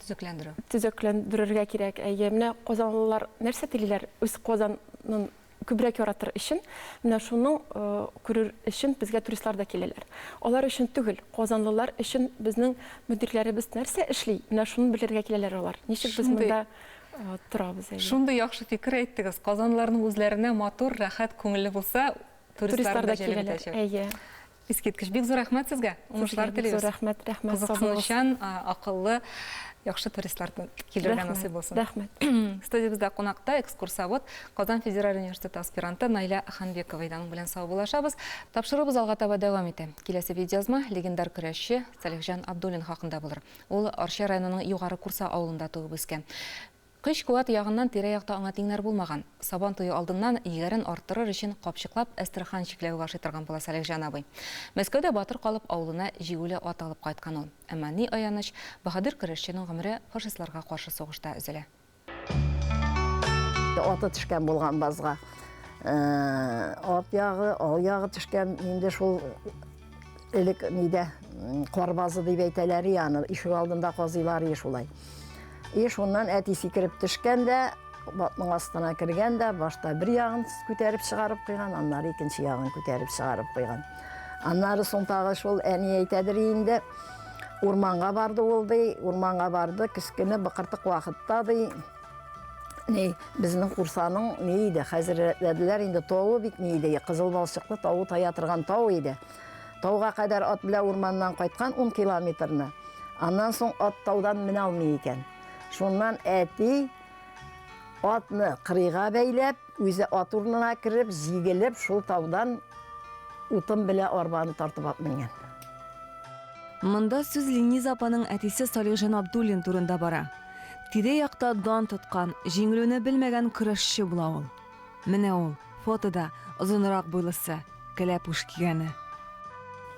Speaker 2: төзекләндерү.
Speaker 20: Төзекләндерергә кирәк. Әйе, менә казанлылар нәрсә телиләр? Үз Казанын күбрәк яратыр өчен, менә шуның күрер өчен безгә туристлар да киләләр. Алар өчен түгел, казанлылар өчен безнең мөдирләребез нәрсә эшли, менә шуны белергә киләләр алар. Ничек без монда торабыз, әйе.
Speaker 2: Шундый яхшы фикер әйттегез. Казанлыларның үзләренә матур, рәхәт, күңелле булса, туристлар да җәлеп итәчәк.
Speaker 20: Әйе.
Speaker 2: Искиткеч. Бик зур рәхмәт сезгә. Уңышлар телибез.
Speaker 20: Бик зур рәхмәт, рәхмәт.
Speaker 2: Кызыксынучан, акыллы, яхшы туристлар килергә насыйп булсын.
Speaker 20: Рәхмәт.
Speaker 2: Студиябездә кунакта экскурсовод, Казан федераль университеты аспиранты Наилә Ханбекова иде. Аның белән саубуллашабыз. Тапшыруыбыз алга таба дәвам итә. Киләсе видеоязма легендар көрәшче Салихҗан Абдуллин хакында булыр. Ул Арча районының Югары Курса авылында туып үскән. Көч-куәт ягыннан тирә-якта аңа тиңнәр булмаган. Сабан туе алдыннан егәрен арттырыр өчен капчыклап әстерхан чикләвеге ашый торган була Салихҗан абый. Мәскәүдә батыр калып авылына җигүле ат алып кайткан ул. Әмма ни аяныч, баһадир көрәшченең гомере фашистларга каршы сугышта өзелә.
Speaker 21: Аты төшкән булган базга. Арт ягы, ал ягы төшкән, инде шул элек нидә кар базы дип әйтәләр и аны, ишек алдында казыйлар и шулай. И шуннан әти сикереп төшкән дә, батның астына кергән дә, башта бер ягын күтәреп чыгарып куйган, аннары икенче ягын күтәреп чыгарып куйган. Аннары соң тагы шул әни әйтәдер инде, урманга барды ул ди, урманга барды, көз көне быкыртык вакытта ди, ни, безнең Курсаның ни иде, хәзер рәтләделәр инде, тавы бик ни иде, кызыл балчыклы тавы тая торган тау иде. Тауга кадәр ат белән урманнан кайткан 10 километрны. Аннан соң ат таудан менә алмый икән. Шуннан әти атны кырыйга бәйләп, үзе ат урынына кереп, җигелеп, шул таудан утын белә арбаны тартып алып менгән.
Speaker 14: Монда сүз Лениза апаның әтисе Салихҗан Абдуллин турында бара. Тирә-якта дан тоткан, җиңелүне белмәгән көрәшче була ул. Менә ул, фотода, озынрак буйлысы, кәләпүш кигәне.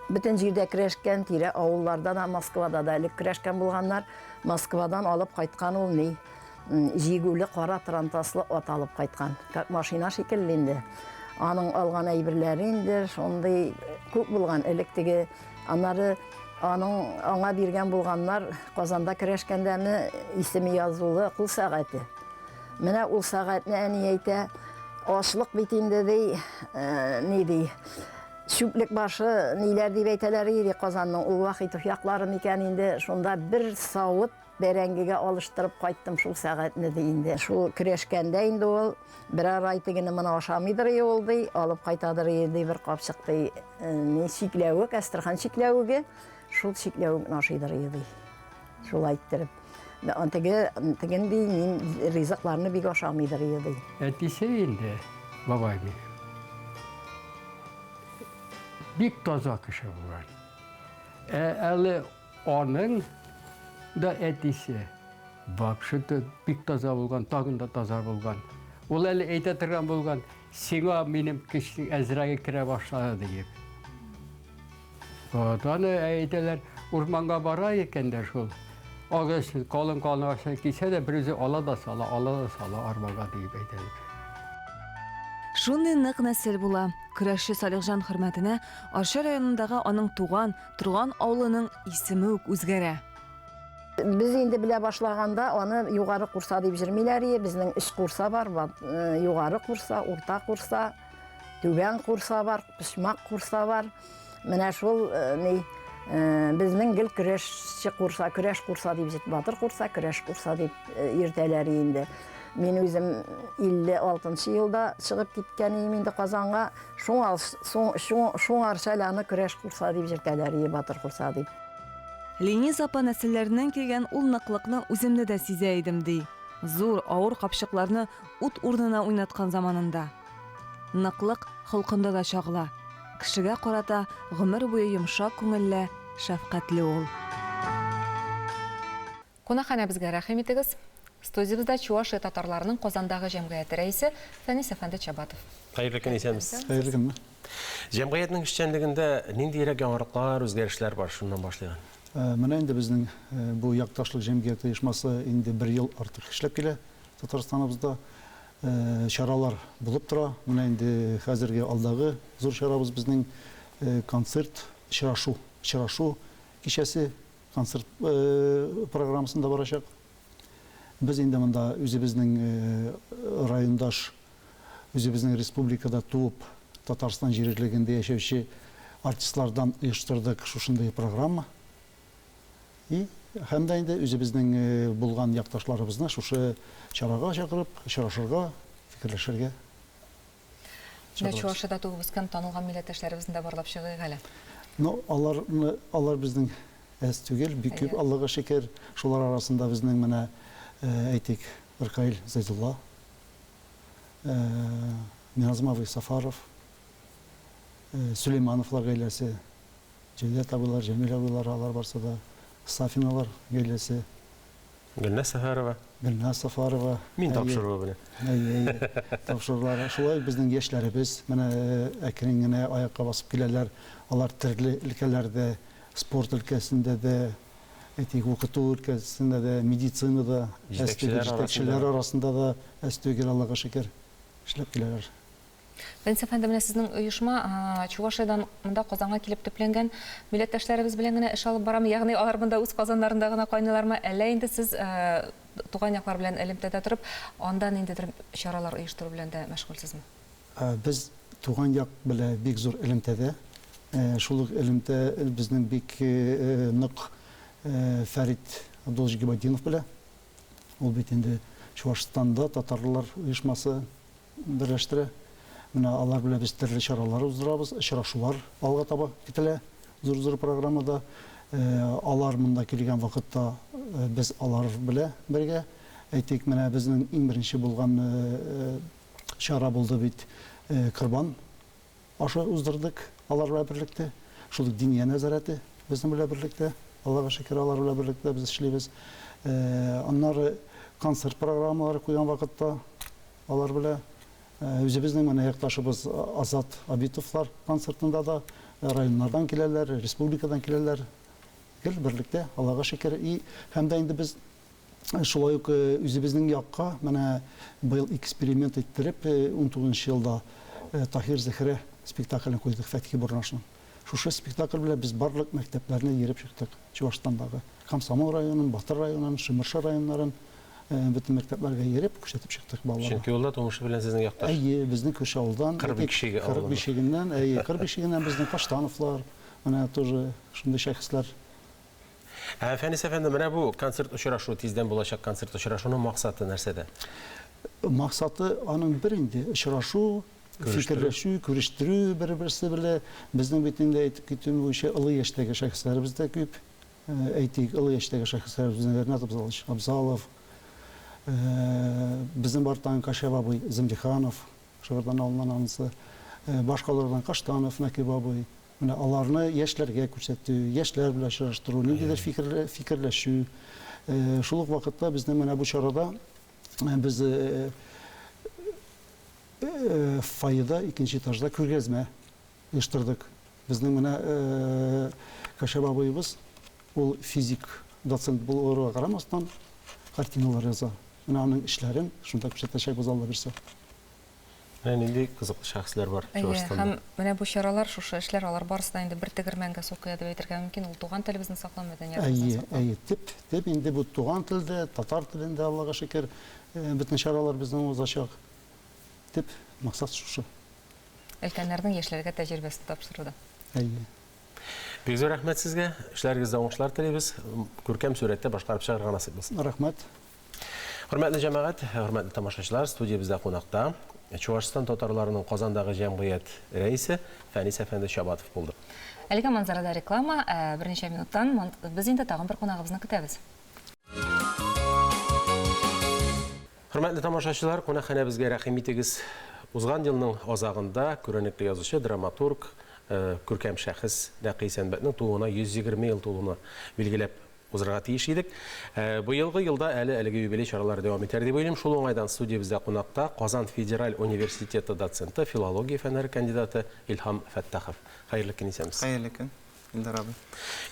Speaker 21: Бөтен җирдә көрәшкән, тирә авылларда да, Москвада да элек көрәшкән булганнар. Москвадан алып кайткан ул ни, җигүле кара трантаслы ат алып кайткан. Как машина шикелле инде. Аның алган әйберләре инде шундый күп булган. Элек теге, аннары аның аңа биргән булганнар Казанда көрәшкәндәме исеме язулы кул сәгате. Менә ул сәгатьне әни әйтә, ачлык бит инде ди, ни ди, чүплек башы ниләр дип әйтәләр иде Казанның ул Вахитов яклары микән инде, шунда бер савыт бәрәңгегә алыштырып кайттым шул сәгатьне ди инде. Шул көрәшкәндә инде ул берәр ай тегене моны ашамыйдыр и ул ди, алып кайтадыр и ди бер капчык ди, ни чикләвек, әстерхан чикләвеге, шул чикләвекне ашыйдыр и ди. Шулай иттереп. Теге, тегенди мин ризыкларны бик ашамыйдыр иде.
Speaker 22: Әтисе инде, бабай минем, бик таза кеше булган. Ә әле аның да әтисе вообще-то бик таза булган, тагын да таза булган. Ул әле әйтә торган булган, сиңа минем көчнең әзрәге керә башлады диеп. Вот, аны әйтәләр, урманга бара икән дә шул. Агач, калын-калын агачны кисә дә, берүзе ала да сала, ала да сала арбага диеп әйтәләр.
Speaker 14: Шундый нык нәсел була. Көрәшче Салихҗан хөрмәтенә Арча районындагы аның туган, торган авылының исеме үк үзгәрә.
Speaker 21: Без инде белә башлаганда аны Югары Курса дип җөрмиләр ие, безнең өч Курса бар, Югары Курса, Урта Курса, Түбән Курса бар, Почмак Курса бар. Менә шул ни безнең гел көрәшче курса, көрәш курса дип җит, батыр курса, көрәш курса дип йөртәләр инде. Мин үзем 56 елда чыгып киткән идем инде Казанга. Шуңа шуңарча әле аны көрәш курса дип йөртәләр ие, батыр курса дип.
Speaker 14: Лениза апа нәселләреннән килгән ул ныклыкны үземдә дә сизә идем, ди. Зур, авыр капчыкларны ут урынына уйнаткан заманында. Ныклык холкында да чагыла. Кешегә карата гомер буе йомшак күңелле, шәфкатьле ул.
Speaker 2: Кунакханәбезгә рәхим итегез. Студиябездә Чуашия татарларының Казандагы җәмгыяте рәисе Фәнис әфәнде Чабатов.
Speaker 1: Хәерле көн, исәнмесез.
Speaker 23: Хәерле көн.
Speaker 1: Җәмгыятьнең эшчәнлегендә ниндиерәк яңалыклар, үзгәрешләр бар? Шуннан башлыйк.
Speaker 23: Менә инде безнең бу якташлык җәмгыяте оешмасы инде бер ел артык эшләп килә Татарстаныбызда. Чаралар булып тора. Менә инде хәзерге алдагы зур чарабыз безнең концерт, очрашу, очрашу кичәсе концерт программасында барачак. Без инде монда үзебезнең райондаш, үзебезнең республикада туып, Татарстан җирлегендә яшәүче артистлардан оештырдык шушындый программа. И һәм дә инде үзебезнең булган якташларыбызны шушы чарага чакырып, очрашырга, фикерләшергә
Speaker 2: Менә
Speaker 23: чакырабыз.
Speaker 2: Чувашиядә туып үскән танылган милләттәшләребезне дә барлап чыгыйк әле.
Speaker 23: Ну, аларны, алар безнең әз түгел, бик күп, Аллага шөкер. Шулар арасында безнең менә, әйтик, Ркаил Зәйдулла, Миназым абый Сафаров, Сөләймановлар гаиләсе, Җәүдәт абыйлар, Җәмил абыйлар, алар барсы да, Сафиналар гаиләсе.
Speaker 1: Гөлназ Сәфәрова.
Speaker 23: Гөлназ Сафарова.
Speaker 1: Мин тапшыруы белән.
Speaker 23: Әйе, әйе. Тапшырулар. Шулай ук безнең яшьләребез менә әкрен генә аякка басып киләләр. Алар төрле өлкәләрдә, спорт өлкәсендә дә, әйтик, укыту өлкәсендә дә, медицинада, әз түгел, җитәкчеләр арасында да әз түгел, Аллага шөкер, эшләп киләләр.
Speaker 2: Фәнис әфәнде, менә сезнең оешма Чувашиядән монда Казанга килеп төпләнгән милләттәшләребез белән генә эш алып барамы? Ягъни алар монда үз казаннарында гына кайныйлармы, әллә инде сез туган яклар белән элемтәдә торып, анда ниндидер чаралар оештыру белән дә мәшгульсезме?
Speaker 23: Без туган як белән бик зур элемтәдә. Шул ук элемтә безнең бик нык Фәрит Абдуллович Гыйбатдинов белән. Ул бит инде Чувашстанда татарлар оешмасы берләштерә. Менә алар белән без төрле чаралар уздырабыз, очрашулар алга таба көтелә, зур-зур программада. Алар монда килгән вакытта без алар белә бергә. Әйтик, менә безнең иң беренче булган чара булды бит Корбан ашы уздырдык алар белән берлектә. Шул ук Диния нәзарәте безнең белән берлектә. Аллага шөкер, алар белән берлектә без эшлибез. Аннары концерт программалары куйган вакытта Алар белән үзебезнең менә якташыбыз Азат Абитовлар концертында да районнардан киләләр, республикадан киләләр. Гел берлектә, Аллага шөкер. И һәм дә инде без шулай ук үзебезнең якка менә быел эксперимент иттереп, унтугызынчы елда Таһир Зөһрә спектаклен куйдык Фәтхи Борнашның. Шушы спектакль белән без барлык мәктәпләрне йөреп чыктык. Чувашстандагы Комсомол районын, Батыр районын, Шемыршы районнарын бөтен мәктәпләргә йөреп, күрсәтеп чыктык балаларга.
Speaker 1: Чөнки ул да тумышы белән сезнең якташ.
Speaker 23: Әйе, безнең күрше авылдан.
Speaker 1: Кыр Бикшиге
Speaker 23: авылыннан. Кыр Бишегеннән, әйе, Кыр Бишегеннән безнең Каштановлар, менә тоже шундый шәхесләр.
Speaker 1: Ә Фәнис әфәнде, менә бу концерт очрашу, тиздән булачак концерт очрашуның максаты нәрсәдә?
Speaker 23: Максаты аның бер инде, очрашу, фикерләшү, күрештерү бер-берсе белә. Безнең бит инде әйтеп китүем буенча олы яшьтәге шәхесләребез дә күп. Әйтик, олы яшьтәге шәхесләребез безнең Ренат Абзалович Абзалов, безнең бар тагын Кашәп абый Землиханов, Шыгырдан авылыннан анысы, башкалардан Каштанов Нәкыйп абый. Менә аларны яшьләргә күрсәтү, яшьләр белән очраштыру, ниндидер фикерләшү. Шул ук вакытта безнең менә бу чарада без Фойеда, икенче этажда күргәзмә оештырдык. Безнең менә Кашәп абыебыз, ул физик доцент булуга карамастан, картиналар яза. Менә аның эшләрен шунда күрсәтәчәкбез, Алла бирсә.
Speaker 1: Менә нинди кызыклы шәхесләр бар
Speaker 2: Әйе,
Speaker 1: Чувашстанда.
Speaker 2: һәм менә бу чаралар, шушы эшләр, алар барысы да инде бер тегермәнгә су коя дип әйтергә мөмкин. Ул туган телебезне саклау, мәдәниятебезне
Speaker 23: Әйе,
Speaker 2: саклау.
Speaker 23: әйе. Төп, төп инде бу туган телдә, татар телендә, Аллага шөкер, бөтен чаралар безнең узачак. Төп максат шушы.
Speaker 2: Өлкәннәрнең яшьләргә тәҗрибәсен тапшыру да.
Speaker 23: Әйе.
Speaker 1: Бик зур рәхмәт сезгә. Эшләрегездә уңышлар телибез. Күркәм сурәттә башкарып чыгарга насыйп булсын.
Speaker 23: Рәхмәт.
Speaker 1: Хөрмәтле җәмәгать, хөрмәтле тамашачылар, студиябездә кунакта Чувашстан татарларының Казандагы җәмгыять рәисе Фәнис әфәнде Чабатов булды.
Speaker 2: Әлегә Манзарада реклама, ә берничә минуттан без инде тагын бер кунагыбызны көтәбез.
Speaker 1: Хөрмәтле тамашачылар, кунакханәбезгә рәхим итегез. Узган елның азагында күренекле язучы, драматург, күркәм шәхес Нәкый Исәнбәтнең тууына 120 ел тулуны билгеләп узырга тиеш идек. Быелгы елда әле әлеге юбилей чаралары дәвам итәр дип уйлыйм. Шул уңайдан студиябездә кунакта Казан федераль университеты доценты, филология фәннәре кандидаты Илһам Фәттахов. Хәерле көн, исәнмесез.
Speaker 13: Хәерле көн, Илдар абый.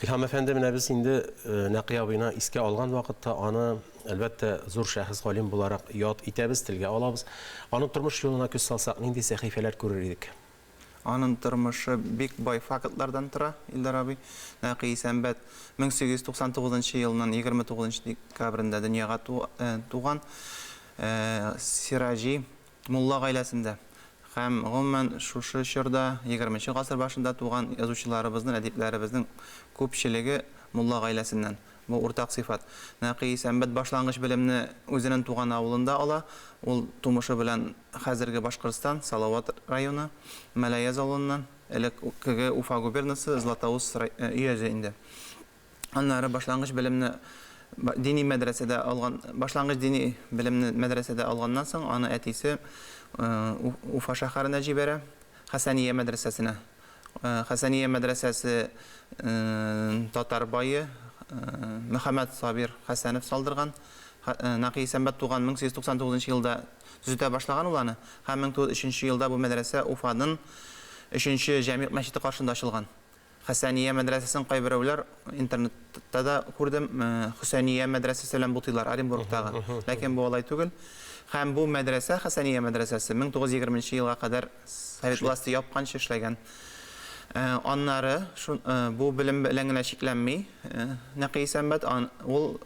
Speaker 1: Илһам әфәнде, менә без инде Нәкый абыйны искә алган вакытта аны, әлбәттә, зур шәхес, галим буларак яд итәбез, телгә алабыз. Аның тормыш юлына күз салсак, нинди сәхифәләр күрер идек?
Speaker 13: Анын тормышы бик бай фактлардан тора, Илдар абый. Нәкый Исәнбәт 1899 нчы елнын 29 нчы декабрендә дөньяга туган Сираҗи мулла гаиләсендә һәм, гомумән, шушы чорда, егерменче гасыр башында туган язучыларыбызнын, әдипләребезнең күпчелеге мулла гаиләсеннән. Бу уртак сыйфат. Нәкый Исәнбәт башлангыч белемне үзенен туган авылында ала. Ул тумышы белән хәзерге Башкортстан, Салават районы, Мәләяз авылыннан.
Speaker 5: Элеккеге Уфа губернасы, Златоуст өязе инде. Аннары башлангыч белемне дини мәдрәсәдә алган, башлангыч дини белемне мәдрәсәдә алганнан соң, аны әтисе Уфа шәһәренә җибәрә, Хәсәния мәдрәсәсенә. Хәсәния мәдрәсәсе татар бае Мөхәммәд Сабир Хәсәнов салдырган. Нәкый Исәнбәт туган 1899 елда төзетә башлаган ул аны һәм 1903 елда бу мәдрәсә Уфаның өченче Җәмигъ мәчете каршында ачылган. Хәсәния мәдрәсәсен кайберәүләр, интернетта да күрдем, Хөсәния мәдрәсәсе белән бутыйлар, Оренбургтагы. Ләкин бу алай түгел. Һәм бу мәдрәсә, Хәсәния мәдрәсәсе, 1920 нче елга кадәр совет власте япканчы эшләгән. Аннары бу белем белән генә чикләнми Нәкый Исәнбәт, ул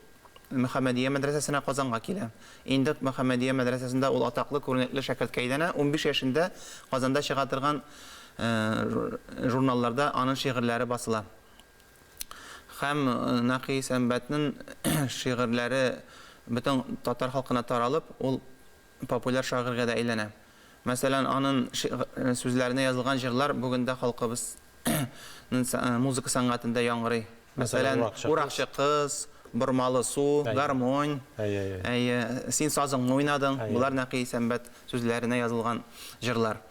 Speaker 5: Мөхәммәдия мәдрәсәсенә Казанга килә. Инде Мөхәммәдия мәдрәсәсендә ул атаклы, күренекле шәкерткә әйләнә. 15 яшендә Казанда чыга торган журналларда аның шигырьләре басыла. Һәм Нәкый Исәнбәтнең шигырьләре бөтен татар халкына таралып, ул популяр шагыйрьгә дә әйләнә. Мәсәлән, анын сүзләренә язылган җырлар бүген дә халкыбыз музыка сәнгатендә яңгырый. Мәсәлән, Уракчы кыз, Бормалы су, Гармонь, әйе, Син сазыңны уйнадың, болар Нәкый Исәнбәт сүзләренә язылган җырлар.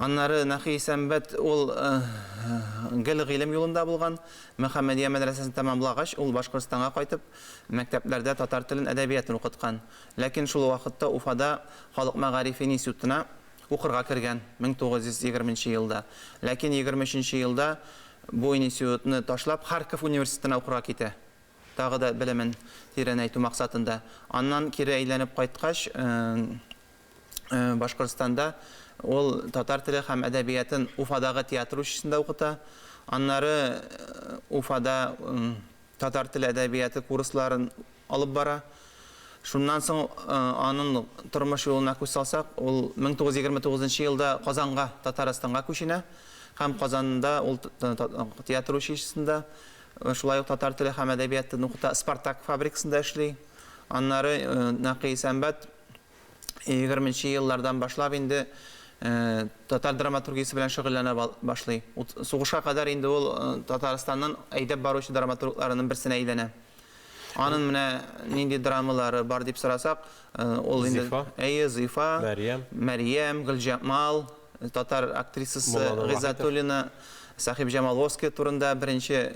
Speaker 5: Аннары Нәкый Исәнбәт ул гел гыйлем юлында булган. Мөхәммәдия мәдрәсәсен тәмамлагач, ул Башкортстанга кайтып, мәктәпләрдә татар телен, әдәбиятын укыткан. Ләкин шул вакытта Уфада халык мәгарифе институтына укырга кергән, 1920 нче елда. Ләкин 23 нче елда бу институтны ташлап, Харьков университетына укырга китә. Тагы да белемен тирәнәйтү максатында. Аннан кире әйләнеп кайткач, Башкортстанда ул татар теле һәм әдәбиятын Уфадагы театр училищесында укыта. Аннары Уфада татар теле әдәбияты курсларын алып бара. Шуннан соң анын тормыш юлына күз салсак, ул 1929 нчы елда Казанга, Татарстанга күченә һәм Казанда ул театр училищесында, шулай ук татар теле һәм әдәбиятын укыта, Спартак фабрикасында эшли. Аннары Нәкый Исәнбәт егерменче еллардан башлап инде татар драматургиясе белән шөгыльләнә башлый. Сугышка кадәр инде ул Татарстанның әйдәп баручы драматургларының берсенә әйләнә. Анын менә нинди драмалары бар дип сорасак, ул инде
Speaker 1: Зифа.
Speaker 5: Әйе, Зифа,
Speaker 1: Мәрьям.
Speaker 5: Мәрьям, Гөлҗамал, татар актрисасы
Speaker 1: Мулланур Вахитов.
Speaker 5: Гыйззәтуллина, Сәхибҗамал Волжский турында беренче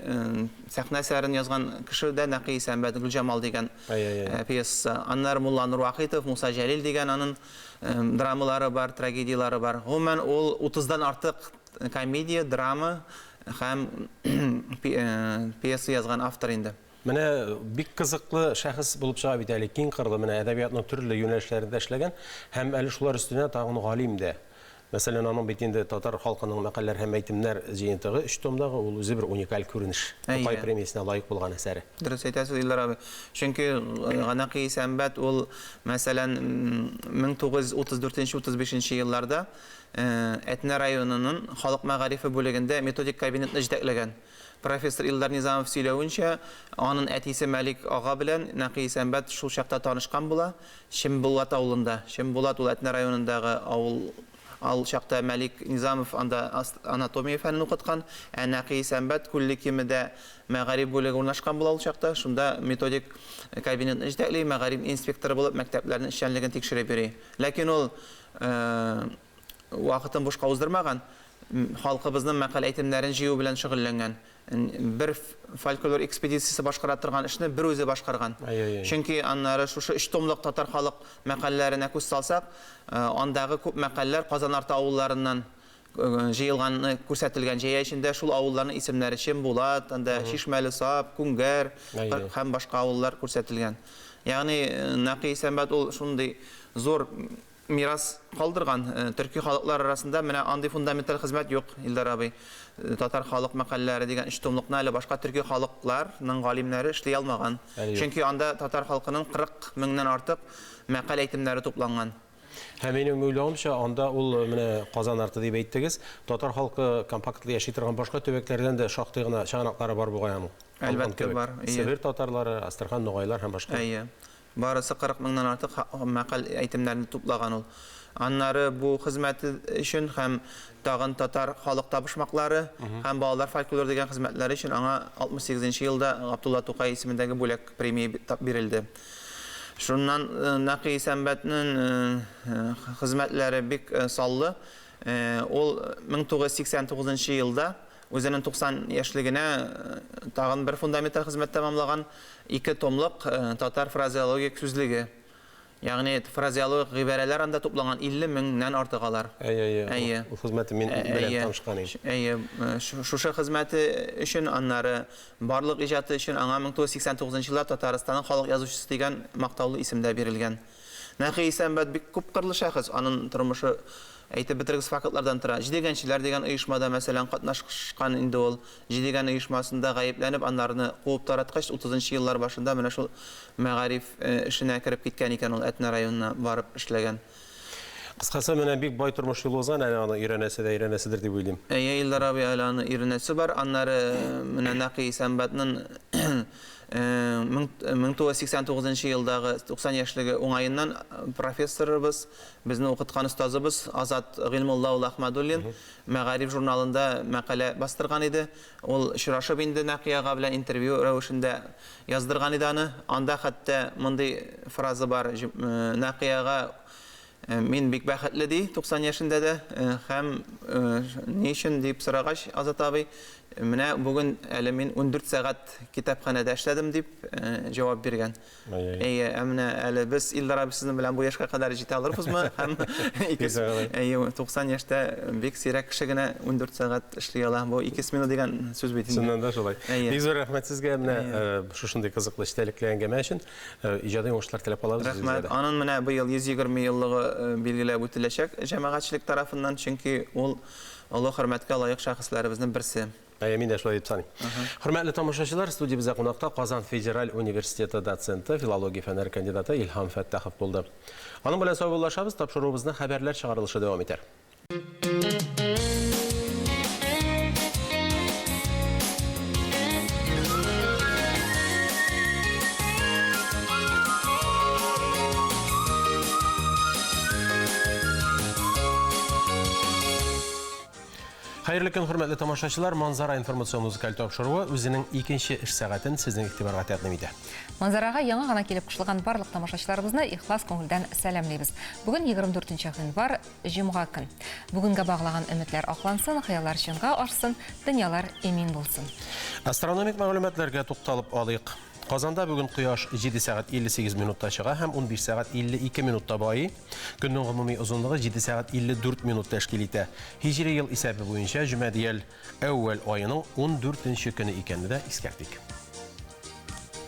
Speaker 5: сәхнә әсәрен язган кеше дә Нәкый Исәнбәт, Гөлҗамал дигән пьесасы. Аннары Мулланур Вахитов, Муса Җәлил дигән анын драмалары бар, трагедияләре бар. Гомумән, ул утыздан артык комедия, драма һәм пьеса язган автор инде.
Speaker 1: Менә бик кызыклы шәхес булып чыга бит әле, киң кырлы, менә әдәбиятның төрле юнәлешләрендә эшләгән һәм әле шулар өстенә тагын галим дә. Мәсәлән, аның бит инде Татар халкының мәкальләр һәм әйтемнәр җыентыгы өч томдагы, ул үзе бер уникаль күренеш. Тукай премиясенә лаек булган әсәре.
Speaker 5: Дөрес әйтәсез, Илдар абый. Чөнки Нәкый Исәнбәт ул, мәсәлән, 1934-35 нче елларда Әтнә районының халык мәгарифе бүлегендә методик кабинетны җитәкләгән. Профессор Илдар Низамов сөйләвенчә, анын әтисе Мәлик ага белән Нәкый Исәнбәт шул чакта танышкан була, Чембулат авылында. Чембулат ул Әтнә районындагы авыл. Ал чакта Мәлик Низамов анда анатомия фәнен укыткан, ә Нәкый Исәнбәт Күлле Кимедә мәгариф бүлеге урнашкан була ул чакта, шунда методик кабинетны җитәкли, мәгариф инспекторы булып мәктәпләрнең эшчәнлеген тикшереп йөри. Ләкин ул вакытын бушка уздырмаган, халкыбызның мәкаль-әйтемнәрен җыю белән шөгыльләнгән. Бер фольклор экспедициясе башкара торган эшне бер үзе башкарган. Чөнки аннары шушы өч томлык татар халык мәкальләренә күз салсак, андагы күп мәкальләр Казан арты авылларыннан җыелганы күрсәтелгән. Җәя эчендә шул авылларның исемнәре Чембулат, анда Чишмәле Сап, Күңгәр һәм башка авыллар күрсәтелгән. Ягъни Нәкый Исәнбәт ул шундый зур мирас калдырган. Төрки халыклар арасында менә андый фундаменталь хезмәт юк, Илдар абый. Татар халык мәкальләре дигән өч томлыкны әле башка төрки халыкларның галимнәре эшли алмаган. Чөнки анда татар халкының 40 меңнән артык мәкаль әйтемнәре тупланган.
Speaker 1: Һәм минем уйлавымча, анда ул менә Казан арты дип әйттегез, татар халкы компактлы яши торган башка төбәкләрдән дә шактый гына чыганаклары бар бугай аның.
Speaker 5: Әлбәттә бар.
Speaker 1: Себер татарлары, Астрахань, ногайлар һәм башка.
Speaker 5: Әйе. Барысы 40 меңнән артык мәкаль әйтемнәрне туплаган ул. Аннары бу хезмәте өчен һәм тагын татар халык табышмаклары һәм балалар фольклоры дигән хезмәтләре өчен аңа 68 нче елда Габдулла Тукай исемендәге бүләк премия бирелде. Шуннан Нәкый Исәнбәтнең хезмәтләре бик саллы. Ул 1989 нчы елда Үзенең 90 яшьлегенә тагын бер фундаменталь хезмәт тәмамлаган, ике томлык Татар фразеологик сүзлеге. Ягъни фразеологик гыйбарәләр анда тупланган 50 меңнән артык алар.
Speaker 1: Әйе, әйе.
Speaker 5: Әйе.
Speaker 1: Ул хезмәте мин белән танышкан идем.
Speaker 5: Әйе. Шушы хезмәте өчен, аннары барлык иҗаты өчен аңа 1989 елда Татарстанның халык язучысы дигән мактаулы исем дә бирелгән. Нәкый Исәнбәт бик күпкырлы шәхес, анын тормышы әйтеп бетергесез фактлардан тора. Җидегәнчеләр дигән оешмада, мәсәлән, катнашкан инде ул. Җидегән оешмасында гаепләнеп, аннарны куып тараткач, утызынчы еллар башында менә шул мәгариф эшенә кереп киткән икән ул, Әтнә районына барып эшләгән.
Speaker 1: Кыскасы, менә бик бай тормыш юлы узган, әле аны өйрәнәсе дә өйрәнәседер дип уйлыйм.
Speaker 5: Әйе, Илдар абый, әле аны өйрәнәсе бар. Аннары менә Нәкый Исәнбәтнен 1989 нчы елдагы 90 яшьлеге уңаеннан профессорыбыз, безне укыткан остазыбыз Азат Гыйльмулла улы Әхмәдуллин Мәгариф журналында мәкалә бастырган иде. Ул очрашып инде Нәкый ага белән интервью рәвешендә яздырган иде аны. Анда хәтта мондый фраза бар, Нәкый ага Мин бик бәхетле, ди, 90 яшендә дә. Һәм ни өчен дип сорагач, Азат абый, менә бүген әле мин 14 сәгать китапханәдә эшләдем, дип җавап биргән. Әйе, ә менә әле без Илдар абый сезнең белән бу яшькә кадәр җитә алырбызмы? Һәм әйе, 90 яшьтә бик сирәк кеше генә 14 сәгать эшли ала. Бу ике смена дигән сүз бит инде.
Speaker 1: Чыннан да шулай. Бик зур рәхмәт сезгә менә шушындый кызыклы эчтәлекле әңгәмә өчен. Иҗади уңышлар теләп калабыз үзегезгә
Speaker 5: Рәхмәт.
Speaker 1: дә.
Speaker 5: Анын менә быел 120 еллыгы билгеләп үтеләчәк җәмәгатьчелек тарафыннан, чөнки ул олы хөрмәткә лаек шәхесләребезнең берсе.
Speaker 1: Әйе, мин дә шулай дип саныйм. Хөрмәтле тамашачылар, студиябездә кунакта Казан федераль университеты доценты, филология фәннәре кандидаты Илһам Фәттахов булды. Аның белән саубуллашабыз, тапшыруыбызны хәбәрләр чыгарылышы дәвам итәр. Хәерле көн, хөрмәтле тамашачылар. Манзара информацион музыкаль тапшыруы үзенең икенче эш сәгатен сезнең игътибарга тәкъдим итә.
Speaker 2: Манзарага яңа гына килеп кушылган барлык тамашачыларыбызны ихлас күңелдән сәламлибез. Бүген 24 гыйнвар, Җомга көн. Бүгенгә баглаган өметләр аклансын, хыяллар чынга ашсын, дөньялар имин булсын.
Speaker 1: Астрономик мәгълүматларга тукталып алыйк. Казанда бүген кояш 7 сәгать 58 минутта чыга һәм 15 сәгать 52 минутта байый. Көннең гомуми озынлыгы 7 сәгать 54 минут тәшкил итә. Һиҗри ел исәбе буенча Җөмәдиәл әүвәл аеның 14 нче көне икәнне дә искәртик.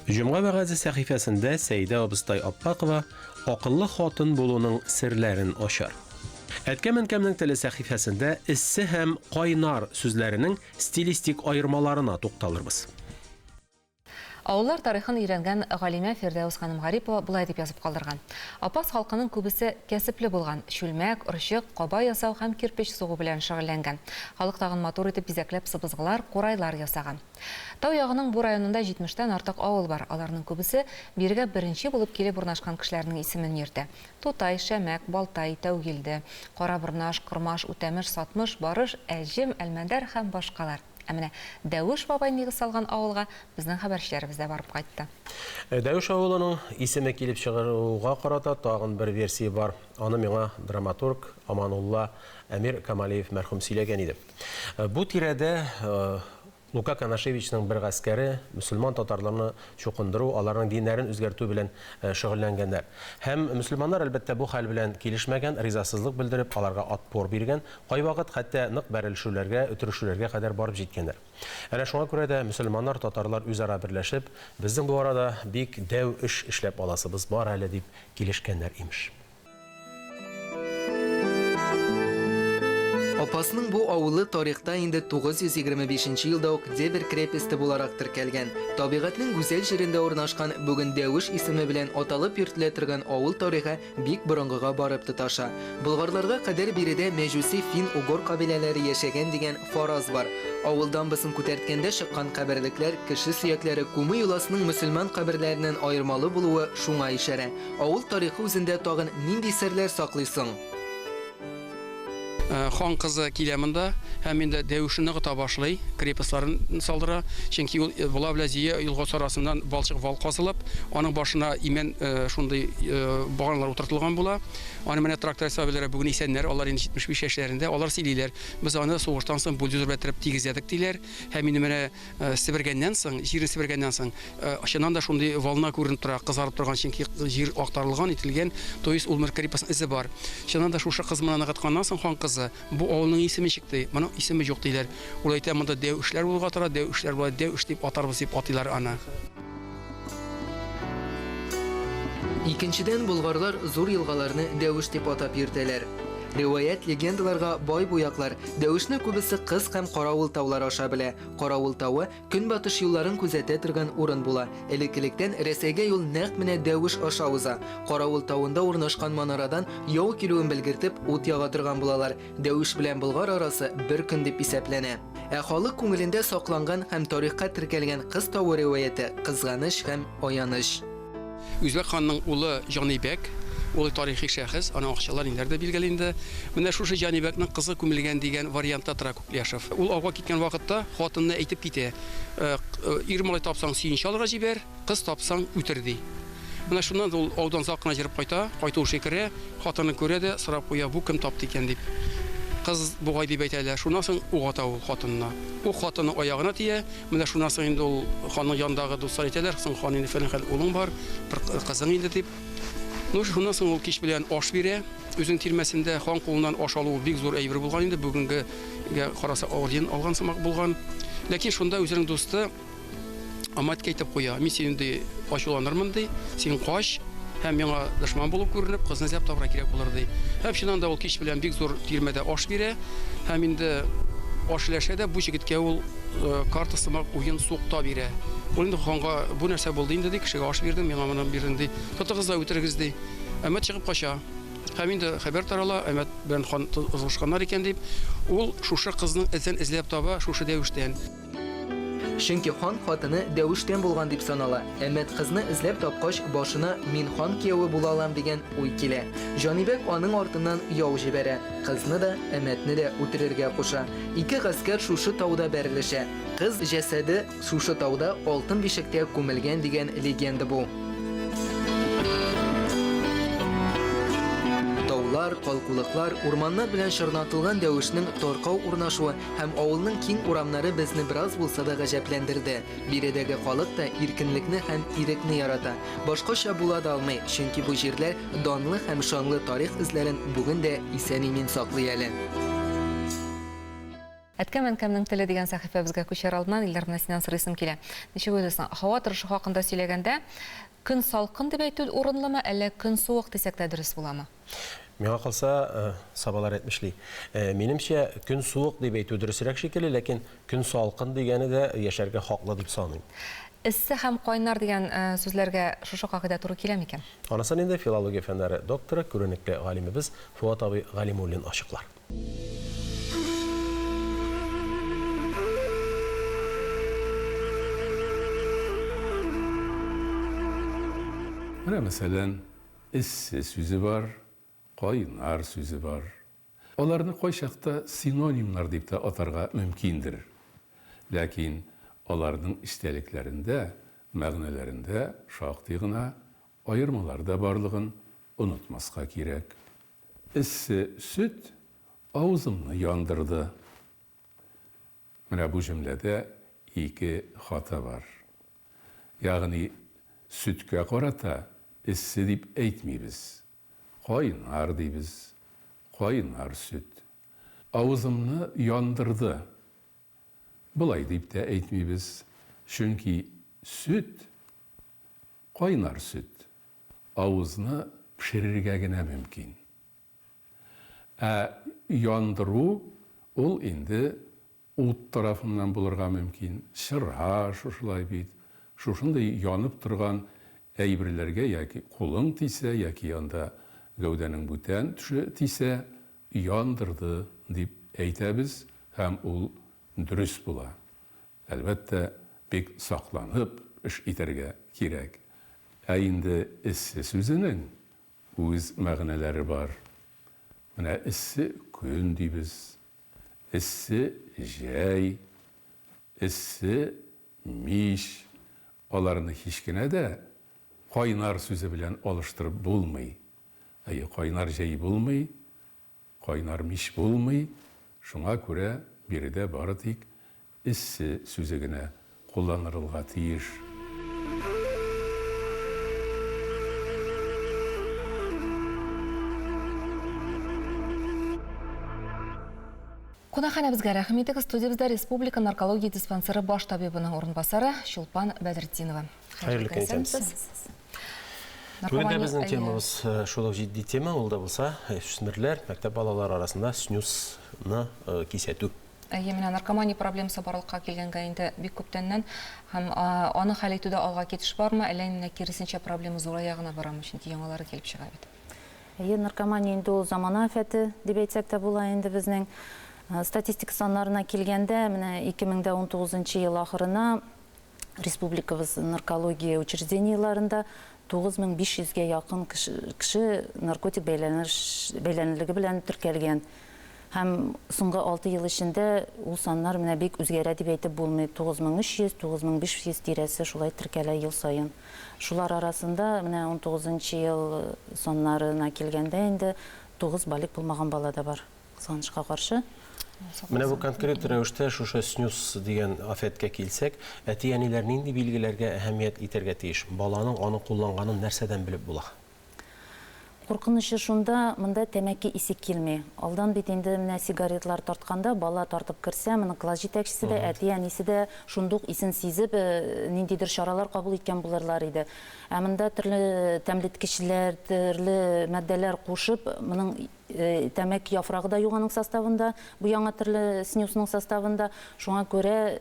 Speaker 1: Җомга вәгазе сәхифәсендә Сәйдә абыстай Аппакова акыллы хатын булуның серләрен ачар. Әткәм-әнкәмнең теле сәхифәсендә эссе һәм кайнар сүзләренең стилистик аермаларына тукталырбыз.
Speaker 2: Авыллар тарихын өйрәнгән галимә Фирдәвес ханым Гарипова болай дип язып калдырган, Апас халкының күбесе кәсепле булган, чүлмәк, орчык, каба ясау һәм кирпеч сугу белән шөгыльләнгән. Халык тагын матур итеп бизәкләп сыбызгылар, курайлар ясаган. Тау ягының бу районында җитмештән артык авыл бар. Аларның күбесе бирегә беренче булып килеп урнашкан кешеләрнең исемен йөртә. Тутай, Шәмәк, Балтай, Тәүгилде, Караборнаш, Кормаш, Үтәмеш, Сатмыш, Барыш, Әҗем, Әлмәндәр һәм башкалар. Ә менә Дәвеш бабай нигез салган авылга безнең хәбәрчеләребез дә барып кайтты.
Speaker 1: Дәвеш авылының исеме килеп чыгуга карата тагын бер версия бар. Аны миңа драматург Аманулла Әмир Камалиев мәрхүм сөйләгән иде. Бу тирәдә Лука Конашевичның бер гаскәре мөселман татарларны чукындыру, аларның диннәрен үзгәртү белән шөгыльләнгәннәр. Һәм мөселманнар, әлбәттә, бу хәл белән килешмәгән, ризасызлык белдереп, аларга отпор биргән, кайвакыт хәтта нык бәрелешүләргә, өтерешүләргә кадәр барып җиткәннәр. Әнә шуңа күрә дә мөселманнар, татарлар үзара берләшеп, безнең бу арада бик дәү эш эшләп аласыбыз бар әле, дип килешкәннәр, имеш.
Speaker 3: Апасның бу авылы тарихта инде 925 нче елда ук Дебер крепосте буларак теркәлгән. Табигатьнең гүзәл җирендә урнашкан, бүген Дәвеш исеме белән аталып йөртелә торган авыл тарихы бик борынгыга барып тоташа. Болгарларга кадәр биредә мәҗүси фин-угор кабиләләре яшәгән дигән фараз бар. Авыл дамбасын күтәрткәндә чыккан каберлекләр, кеше сөякләре күмү йоласының мөселман каберләреннән аермалы булуы шуңа ишарә. Авыл тарихы үзендә тагын нинди серләр саклый соң?
Speaker 6: Хан кызы килә монда һәм инде Дәвешне ныгыта башлый, крепостьларын салдыра. Чөнки ул Бола белән Зөя елгасы арасыннан балчык вал казылып, аның башына имән шундый баганалар утыртылган була. Аны менә тракторист абыйлары бүген исәннәр, алар инде 75 яшьләрендә, алар сөйлиләр. Без аны сугыштан соң бульдозер белән тереп тигезләдек, диләр. Һәм инде менә Себергәннән соң, җирне себергәннән соң, чыннан да шундый волна күренеп тора, кызарып торган, чөнки җир актарылган, ителгән, то есть ул Меркрипосның эзе бар. Чыннан да шушы кыз моны ныгытканнан соң, хан кызы, бу авылның исеме ничек ди, моның исеме юк диләр. Ул әйтә, монда дәү эшләр булырга тора, дәү эшләр була, дәү эш дип атарбыз дип атыйлар аны.
Speaker 3: Икенчедән, болгарлар зур елгаларны дәвеш дип атап йөртәләр. Риваять, легендаларга бай бу яклар. Дәвешне күбесе Кыз һәм Каравыл таулары аша белә. Каравыл тавы, көнбатыш юлларын күзәтә торган урын була. Элек-электән Рәсәйгә юл нәкъ менә Дәвеш аша уза. Каравыл тавында урнашкан манарадан яу килүен белгертеп, ут яга торган булалар. Дәвеш белән Болгар арасы бер көн дип исәпләнә. Ә халык күңелендә сакланган һәм тарихка теркәлгән Кыз тавы риваяте кызганыч һәм аяныч.
Speaker 6: Үзбәк ханның улы Җанибәк, ул тарихи шәхес, аның акчалары ниләр дә билгеле инде. Менә шушы Җанибәкнең кызы күмелгән дигән вариантта тора Күкляшев. Ул ауга киткән вакытта хатынына әйтеп китә, Ир малай тапсаң, сөенче алырга җибәр, кыз тапсаң, үтер, ди. Менә шуннан ул аудан озак кына җырып кайта, кайтуы шикере, хатынын күрә дә, сорап куя, бу кем тапты икән дип. Кыз бугай дип әйтә әле. Шуннан соң ук ата ул хатынына. Ук хатынның аягына тия. Менә шуннан соң инде ул ханның янындагы дуслар әйтәләр, соң хан инде фәлән хәл улың бар, бер кызың инде дип. Ну, шуннан соң ул кич белән аш бирә. Үзенең тирмәсендә хан кулыннан аш алу бик зур әйбер булган инде, бүгенгегә караса орден алган сымак булган. Ләкин шунда үзенең дусты Аматка әйтеп куя, мин сине ди ачуланырмын ди, син кач һәм миңа дошман булып күренеп, кызны эзләп табырга кирәк булыр ди. Һәм чыннан да ул кич белән бик зур тирмәдә аш бирә һәм инде аш өләшә дә бу җегеткә ул карта сымак уен сукта бирә. Ул инде ханга бу нәрсә булды инде ди, кешегә аш бирдең, миңа моны бирдең ди. Тотыгыз да үтерегез ди. Әмәт чыгып кача. Һәм инде хәбәр тарала, Әмәт белән хан ызгышканнар икән дип. Ул шушы кызның эзен эзләп таба, шушы Дәвештән.
Speaker 3: Чөнки хан хатыны Дәвештән булган дип санала. Әмәт кызны эзләп тапкач, башына мин хан кияве була алам дигән уй килә. Җанибәк аның артыннан яу җибәрә, кызны да, Әмәтне дә үтерергә куша. Ике гаскәр шушы тауда бәрелешә. Кыз җәсәде шушы тауда алтын бишектә күмелгән дигән легенда бу. Таулар, калкулыклар, урманнар белән чорнатылган Дәвешнең таркау урнашуы һәм авылның киң урамнары безне бераз булса да гаҗәпләндерде. Биредәге халык та иркенлекне һәм ирекне ярата. Башкача була да алмый, чөнки бу җирләр данлы һәм шанлы тарих эзләрен бүген дә исән-имин саклый әле.
Speaker 2: Әткәм-әнкәмнең теле дигән сәхифәбезгә күчәр алдыннан, Илдар, менә синнән сорыйсым килә. Ничек уйлыйсың, һава торышы хакында сөйләгәндә, көн салкын дип әйтү урынлымы, әллә көн суык дисәк тә дөрес буламы?
Speaker 1: Миңа калса, сабалар әйтмешли, минемчә, көн суык дип әйтү дөресрәк шикелле, ләкин көн салкын дигәне дә яшәргә хаклы дип саныйм.
Speaker 2: Эссе һәм кайнар дигән сүзләргә шушы кагыйдә туры килә микән?
Speaker 1: Анысын инде филология фәннәре докторы, күренекле галимебез Фоат абый Галимуллин ачыклар.
Speaker 7: Менә, мәсәлән, эссе сүзе бар, кайнар сүзе бар. Аларны кайчакта синонимнар дип тә атарга мөмкиндер. Ләкин аларның эчтәлекләрендә, мәгънәләрендә шактый гына аермалар да барлыгын онытмаска кирәк. Эссе сөт авызымны яндырды. Менә бу җөмләдә ике хата бар. Ягъни сөткә карата эссе дип әйтмибез. Кайнар дибез. Кайнар сөт. Авызымны яндырды. Болай дип тә әйтмибез. Чөнки сөт Кайнар сөт авызны пешерергә генә мөмкин. Ә яндыру. Ул инде ут тарафыннан булырга мөмкин, чыра шушылай бит, шушындый янып торган әйберләргә яки кулың тисә, яки анда гәүдәнең бүтән төше тисә, яндырды дип әйтәбез һәм ул дөрес була. Әлбәттә, бик сакланып эш итәргә кирәк. Ә инде эссе сүзенең үз мәгънәләре бар. Менә эссе көн дибез, эссе җәй, эссе мич. Аларны һич кенә дә кайнар сүзе белән алыштырып булмый. Әйе, кайнар җәй булмый, кайнар мич булмый, шуңа күрә биредә бары тик эссе сүзе генә кулланырылга тиеш.
Speaker 2: Кунакханәбезгә рәхим итегез, студиябездә Республика наркология диспансеры баш табибының урынбасары Чулпан Бәдретдинова.
Speaker 1: Хәерле көн, исәнмесез. Бүген дә безнең темабыз шул ук җитди тема, ул да булса, үсмерләр, мәктәп балалары арасында снюсны кисәтү.
Speaker 2: Әйе, менә наркомания проблемасы барлыкка килгәнгә инде бик күптәннән һәм аны хәл итүдә алга китеш бармы, әллә инде менә киресенчә проблема зурая гына барамы, чөнки яңалары килеп чыга бит.
Speaker 8: Әйе, наркомания инде ул замана афәте дип әйтсәк тә була инде безнең. Статистика саннарына килгәндә, менә 2019 нчы ел ахырына республикабыз наркология учреждениеләрендә 9500 гә якын кеше наркотик бәйләнеш бәйләнелеге белән теркәлгән. Һәм соңгы алты ел эчендә ул саннар менә бик үзгәрә дип әйтеп булмый. 9300, 9500 тирәсе шулай теркәлә ел саен. Шулар арасында менә унтугызынчы ел саннарына килгәндә инде тугыз балигъ булмаган бала да бар. Кызганычка каршы.
Speaker 1: Менә бу конкрет рәвештә шушы снюс дигән афәткә килсәк, әти-әниләр нинди билгеләргә әһәмият итәргә тиеш? Баланың аны кулланганын нәрсәдән белеп була?
Speaker 8: Куркынычы шунда, монда тәмәке исе килми. Алдан бит инде менә сигаретлар тартканда, бала тартып керсә, моны класс җитәкчесе дә, әти-әнисе дә шундук исен сизеп, ниндидер чаралар кабул иткән булырлар иде. Ә монда төрле тәмлеткечләр, төрле матдәләр кушып, моның Тәмәке яфрагы да юк аның составында, бу яңа төрле снюсның составында. Шуңа күрә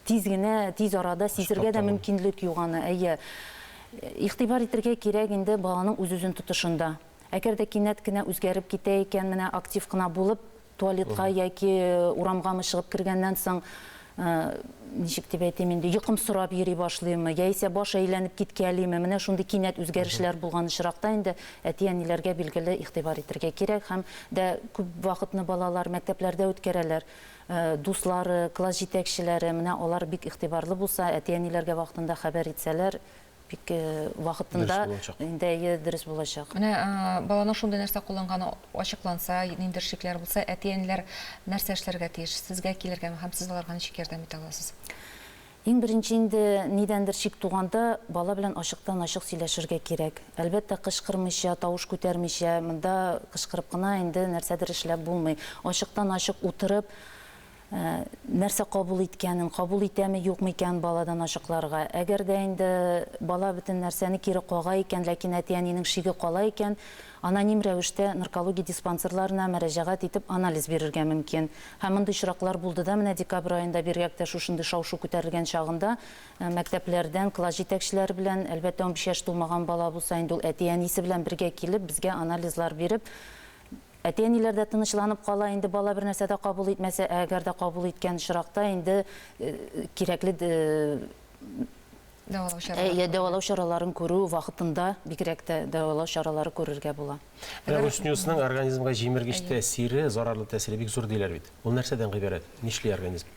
Speaker 8: тиз генә, тиз арада сизергә дә мөмкинлек юк аны. Әйе. Игътибар итергә кирәк инде баланың үз-үзен тотышында. Әгәр дә кинәт кенә үзгәреп китә икән, менә актив кына булып, Туалетка яки урамгамы чыгып кергәннән соң, ничек дип әйтим инде, йокымсырап йөри башлыймы, яисә баш әйләнеп киткәлиме, менә шундый кинәт үзгәрешләр булган очракта инде әти-әниләргә билгеле игътибар итергә кирәк һәм дә күп вакытны балалар мәктәпләрдә үткәрәләр. Дуслары, класс җитәкчеләре, менә алар бик игътибарлы булса, әти-әниләргә вакытында хәбәр итсәләр, Бик вакытында инде әйе, дөрес булачак.
Speaker 2: Менә баланың шундый нәрсә кулланганы ачыкланса, ниндидер шикләр булса, әти-әниләр нәрсә эшләргә тиеш? Сезгә килергәме һәм сез аларга ничек ярдәм итә аласыз?
Speaker 8: Иң беренче инде нидәндер шик туганда, бала белән ачыктан-ачык сөйләшергә кирәк. Әлбәттә, кычкырмыйча, тавыш күтәрмичә, монда кычкырып кына инде нәрсәдер эшләп булмый. Ачыктан-ачык утырып, Нәрсә кабул иткәнен, кабул итәме, юкмы икәнен баладан ачыкларга. Әгәр дә инде бала бөтен нәрсәне кире кага икән, ләкин әти-әнинең шиге кала икән, аноним рәвештә наркология диспансерларына мөрәҗәгать итеп анализ бирергә мөмкин. Һәм мондый очраклар булды да, менә декабрь аенда бигрәк тә шушындый шау-шу күтәрелгән чагында мәктәпләрдән класс җитәкчеләре белән, әлбәттә, 15 яшь тулмаган бала булса инде ул әти-әнисе белән бергә килеп, безгә анализлар биреп, Әти-әниләр дә тынычланып кала, инде бала бер нәрсә дә кабул итмәсә, ә әгәр дә кабул иткән очракта инде кирәкле
Speaker 2: Дәвалау чаралары.
Speaker 8: Әйе, дәвалау чараларын күрү вакытында бигрәк тә дәвалау чаралары күрергә була.
Speaker 1: Менә бу снюсның организмга җимергеч тәэсире, зарарлы тәэсире бик зур диләр бит. Ул нәрсәдән гыйбарәт? Нишли организм?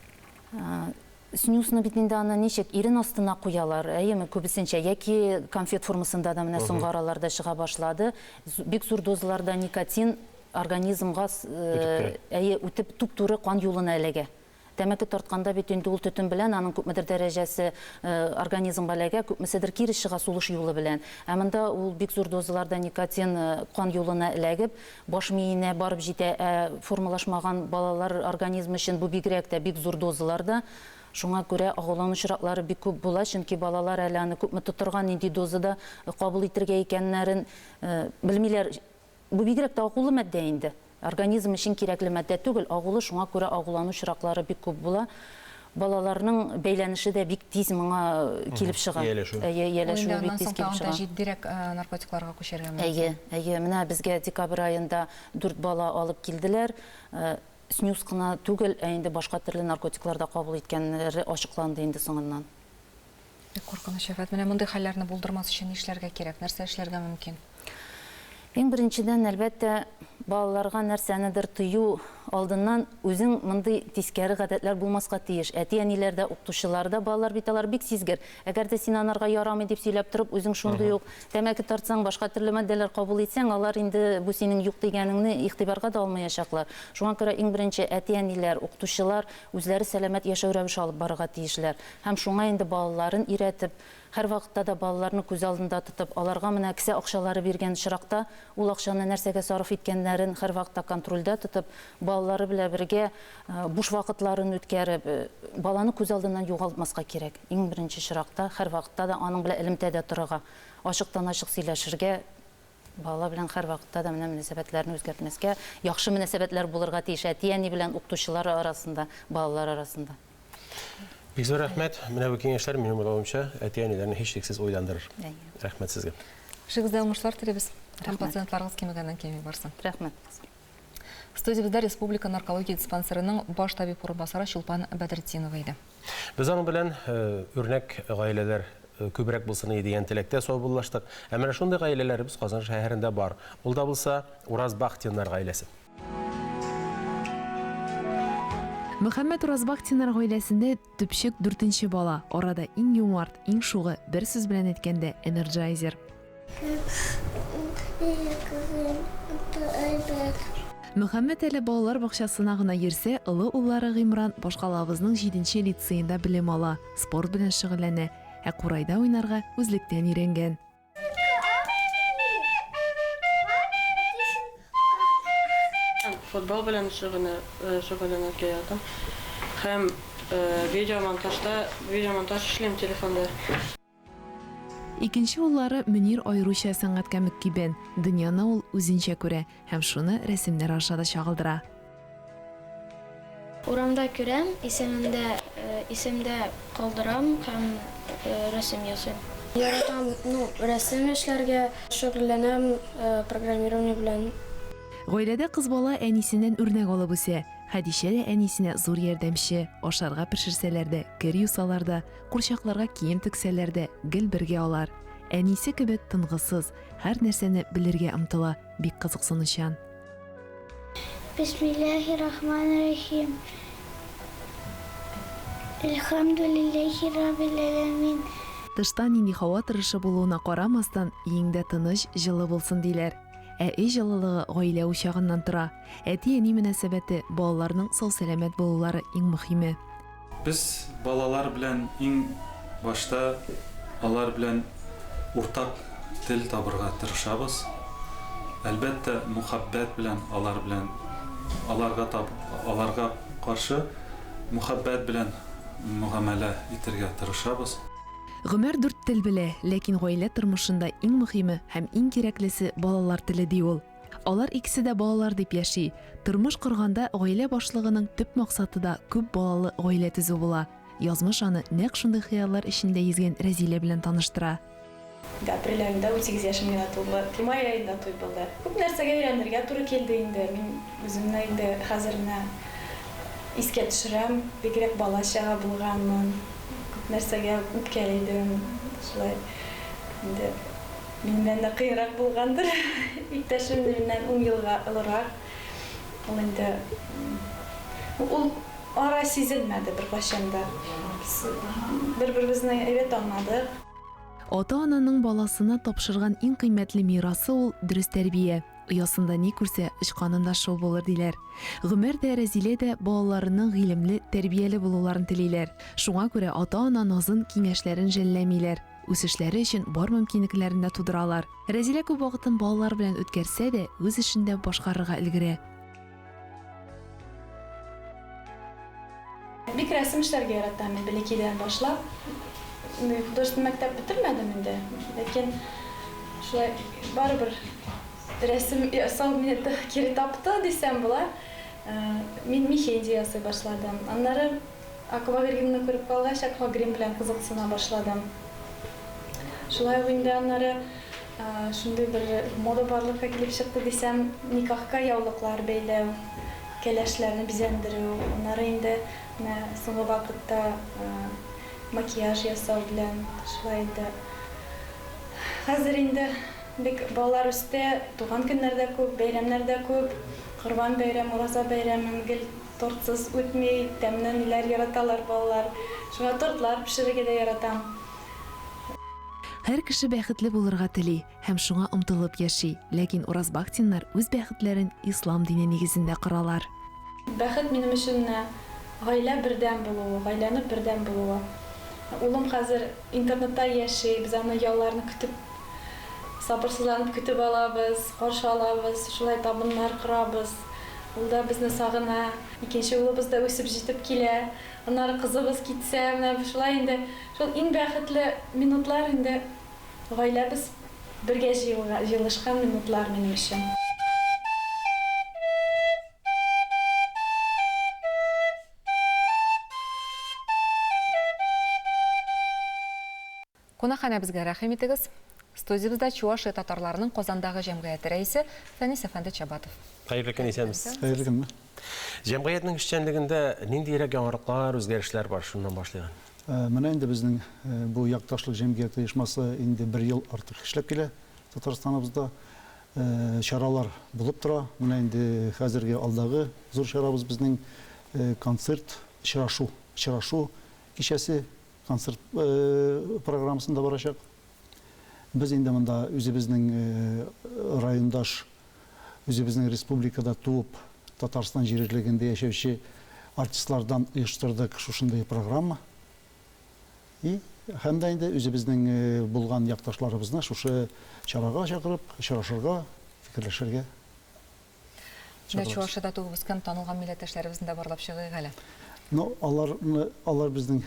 Speaker 8: Снюсны бит инде аны ничек, ирен астына куялар, әйеме, күбесенчә, яки конфет формасында да менә соңгы араларда чыга башлады. Бик зур дозаларда никотин организмга, әйе, үтеп, туп-туры кан юлына эләгә. Тәмәке тартканда бит инде ул төтен белән аның күпмедер дәрәҗәсе организмга эләгә, күпмеседер кире чыга сулыш юлы белән. Ә монда ул бик зур дозаларда никотин кан юлына эләгеп, Баш миенә барып җитә, ә формалашмаган балалар организмы өчен бу бигрәк тә бик зур дозаларда. Шуңа күрә агулану очраклары бик күп була, чөнки балалар әле аны күпме тотырга, нинди дозада кабул итергә икәннәрен белмиләр. Бу бигрәк тә акуллы матдә инде. Организм өчен кирәкле матдә түгел, агулы, шуңа күрә агулану очраклары бик күп була. Балаларның бәйләнеше дә бик тиз моңа килеп чыга.
Speaker 1: Ияләшү.
Speaker 8: Әйе, ияләшүе
Speaker 2: Ул инде
Speaker 8: бик
Speaker 2: аннан
Speaker 8: тиз
Speaker 2: соң
Speaker 8: килеп
Speaker 2: тагын да
Speaker 8: чыга.
Speaker 2: җитдирәк наркотикларга күчәргә мөмкин.
Speaker 8: Әйе, әйе. Менә безгә декабрь аенда дүрт бала алып килделәр. Снюс кына түгел, ә инде башка төрле наркотиклар да кабул иткәннәре ачыкланды инде соңыннан.
Speaker 2: Бик куркыныч афәт. Менә мондый хәлләрне булдырмас өчен нишләргә кирәк? Нәрсә эшләргә мөмкин?
Speaker 8: Иң беренчедән, әлбәттә, балаларга нәрсәнедер тыю алдыннан үзең мондый тискәре гадәтләр булмаска тиеш. Әти-әниләр дә, укытучылар да, балалар бит алар бик сизгер. Әгәр дә син анарга ярамый дип сөйләп торып, үзең шундый ук тәмәке тартсаң, башка төрле матдәләр кабул итсәң, алар инде бу синең юк дигәнеңне игътибарга да алмаячаклар. Шуңа күрә иң беренче әти-әниләр, укытучылар үзләре сәламәт яшәү рәвеше алып барырга тиешләр. Һәм шуңа инде балаларын өйрәтеп, һәрвакытта да балаларны күз алдында тотып, аларга менә кесә акчалары биргән очракта, ул акчаны нәрсәгә сарыф иткәннәрен һәрвакытта контрольдә тотып, балалары белән бергә буш вакытларын үткәреп, баланы күз алдыннан югалтмаска кирәк. Иң беренче чиракта, һәрвакытта да аның белән элемтәдә торырга, ачыктан-ачык сөйләшергә, Бала белән һәрвакытта да менә мөнәсәбәтләрне үзгәртмәскә, яхшы мөнәсәбәтләр булырга тиеш әти-әни белән, укытучылар арасында, балалар арасында.
Speaker 1: Бик зур рәхмәт. Менә бу киңәшләр, минем уйлавымча, әти-әниләрне һичшиксез уйландырыр. Рәхмәт сезгә.
Speaker 2: Эшегездә уңышлар телибез. Һәм пациентларыгыз кимегәннән кими барсын.
Speaker 8: Рәхмәт.
Speaker 2: Студиябездә Республика наркология диспансерының баш табиб урынбасары Чулпан Бәдретдинова иде.
Speaker 1: Без аның белән үрнәк гаиләләр күбрәк булсын иде дигән теләктә саубуллаштык. Ә менә шундый гаиләләребез Казан шәһәрендә бар. Ул да булса Уразбахтиннар гаиләсе.
Speaker 14: Мөхәммәт Уразбахтиннар гаиләсендә төпчек дүртенче бала, арада иң юмарт, иң шугы, бер сүз белән әйткәндә, энерджайзер. Мөхәммәт әле балалар бакчасына гына йөрсә, олы уллары Гыймран башкалабызның җиденче лицеенда белем ала, спорт белән шөгыльләнә, ә курайда уйнарга үзлектән өйрәнгән.
Speaker 4: Футбол белән шөгыльләнергә яратам һәм видеомонтажда видеомонтаж эшлим телефонда.
Speaker 14: Икенче уллары Мөнир аеруча сәнгатькә мөккибән, дөньяны ул үзенчә күрә һәм шуны рәсемнәр аша да чагылдыра.
Speaker 9: Урамда күрәм, исемендә исемдә калдырам һәм рәсем ясыйм. Яратам, ну, рәсем эшләргә, шөгыльләнәм программирование белән.
Speaker 14: Гаиләдә кыз бала әнисеннән үрнәк алып үсә. Хәдичә дә әнисенә зур ярдәмче, ашарга пешерсәләр дә, кер юсалар да, курчакларга кием тексәләр дә, гел бергә алар. Әнисе кебек тынгысыз, һәр нәрсәне белергә омтыла, бик кызыксынучан.
Speaker 9: Бисмиллаһи рахмани рахим. Әлхәмдүлилләһи раббил әләмин.
Speaker 14: Тышта нинди һава торышы булуына карамастан, өеңдә тыныч, җылы булсын, диләр. Ә өй җылылыгы гаилә учагыннан тора. Әти-әни мөнәсәбәте, балаларның сау-сәламәт булулары иң мөхиме.
Speaker 10: Без балалар белән иң башта алар белән уртак тел табырга тырышабыз. Әлбәттә, мөхәббәт белән алар белән аларга таб аларга каршы мөхәббәт белән мөгамәлә итергә тырышабыз.
Speaker 14: Гомәр дүрт тел белә, ләкин гаилә тормышында иң мөхиме һәм иң кирәклесе балалар теле, ди ул. Алар икесе дә балалар дип яши. Тормыш корганда гаилә башлыгының төп максаты да күп балалы гаилә төзү була. Язмыш аны нәкъ шундый хыяллар эчендә йөзгән Рәзилә белән таныштыра.
Speaker 24: Инде апрель аенда 18 яшем генә тулды. Май аенда туй булды. Күп нәрсәгә өйрәнергә туры килде инде. Мин үземне инде хәзер менә искә төшерәм, бигрәк бала-чага булганмын, күп нәрсәгә үпкәлидем. Шулай инде миннән дә кыенрак булгандыр. Иптәшем миннән ун елга олырак. Ул инде ул ара сизелмәде беркайчан да. Без бер-беребезне әйбәт аңладык.
Speaker 14: Ата-ананың баласына тапшырган иң кыйммәтле мирасы ул, дөрес тәрбия. Оясында ни күрсә, очканында шул булыр, диләр. Гомәр дә, Рәзилә дә балаларының гыйлемле, тәрбияле булуларын телиләр. Шуңа күрә ата-ана назын, киңәшләрен жәлләмиләр, үсешләре өчен бар мөмкинлекләрен дә тудыралар. Рәзилә күп вакытын балалар белән үткәрсә дә, үз эшен дә башкарырга өлгерә.
Speaker 24: Бик рәсем эшләргә яратам мин, бәләкәйдән башлап. Художественный мәктәп бетермәдем инде, ләкин шулай барыбер. рәсем ясау мине кире тапты дисәм була. Мин мехенди ясый башладым. Аннары аквагримны күреп калгач, аквагрим белән кызыксына башладым. Шулай ук инде аннары шундый бер мода барлыкка килеп чыкты дисәм, никахка яулыклар бәйләү, кәләшләрне бизәндерү, аннары инде менә соңгы вакытта макияж ясау белән шулай инде. Хәзер инде бик балалар үсте, туган көннәр дә күп, бәйрәмнәр дә күп. Корбан бәйрәм, Ураза бәйрәмен гел тортсыз үтми, тәмле ниләр яраталар балалар. Шуңа тортлар пешерергә дә яратам.
Speaker 14: Һәр кеше бәхетле булырга тели һәм шуңа омтылып яши. Ләкин Уразбахтиннар үз бәхетләрен ислам дине нигезендә коралар.
Speaker 24: Бәхет минем өчен менә гаилә бердәм булуы, гаиләнең бердәм булуы. Улым хәзер интернетта яши, без аны ялларны көтеп, сабырсызланып көтеп алабыз, каршы алабыз, шулай табыннар корабыз. Ул да безне сагына. Икенче улыбыз да үсеп җитеп килә. Аннары кызыбыз китсә, менә шулай инде. Шул иң бәхетле минутлар инде гаиләбез бергә җыелышкан минутлар минем өчен.
Speaker 2: Кунакханәбезгә рәхим итегез. Студиябездә Чувашия татарларының Казандагы җәмгыяте рәисе Фәнис әфәнде Чабатов.
Speaker 1: Хәерле көн, исәнмесез.
Speaker 23: Хәерле көн.
Speaker 1: Җәмгыятьнең эшчәнлегендә ниндиерәк яңалыклар, үзгәрешләр бар, шуннан башлыйк
Speaker 23: әле. Менә инде безнең бу якташлык җәмгыяте оешмасы инде бер ел артык эшләп килә Татарстаныбызда. Чаралар булып тора. Менә инде хәзерге алдагы зур чарабыз безнең концерт, очрашу, очрашу кичәсе концерт программасында барачак. Без инде монда үзебезнең райондаш, үзебезнең республикада туып, Татарстан җирлегендә яшәүче артистлардан оештырдык шушындый программа. И һәм дә инде үзебезнең булган якташларыбызны шушы чарага чакырып, очрашырга, фикерләшергә
Speaker 2: Менә Чувашиядә туып үскән танылган милләттәшләребезне дә барлап чыгыйк әле.
Speaker 23: Ну, аларны, алар безнең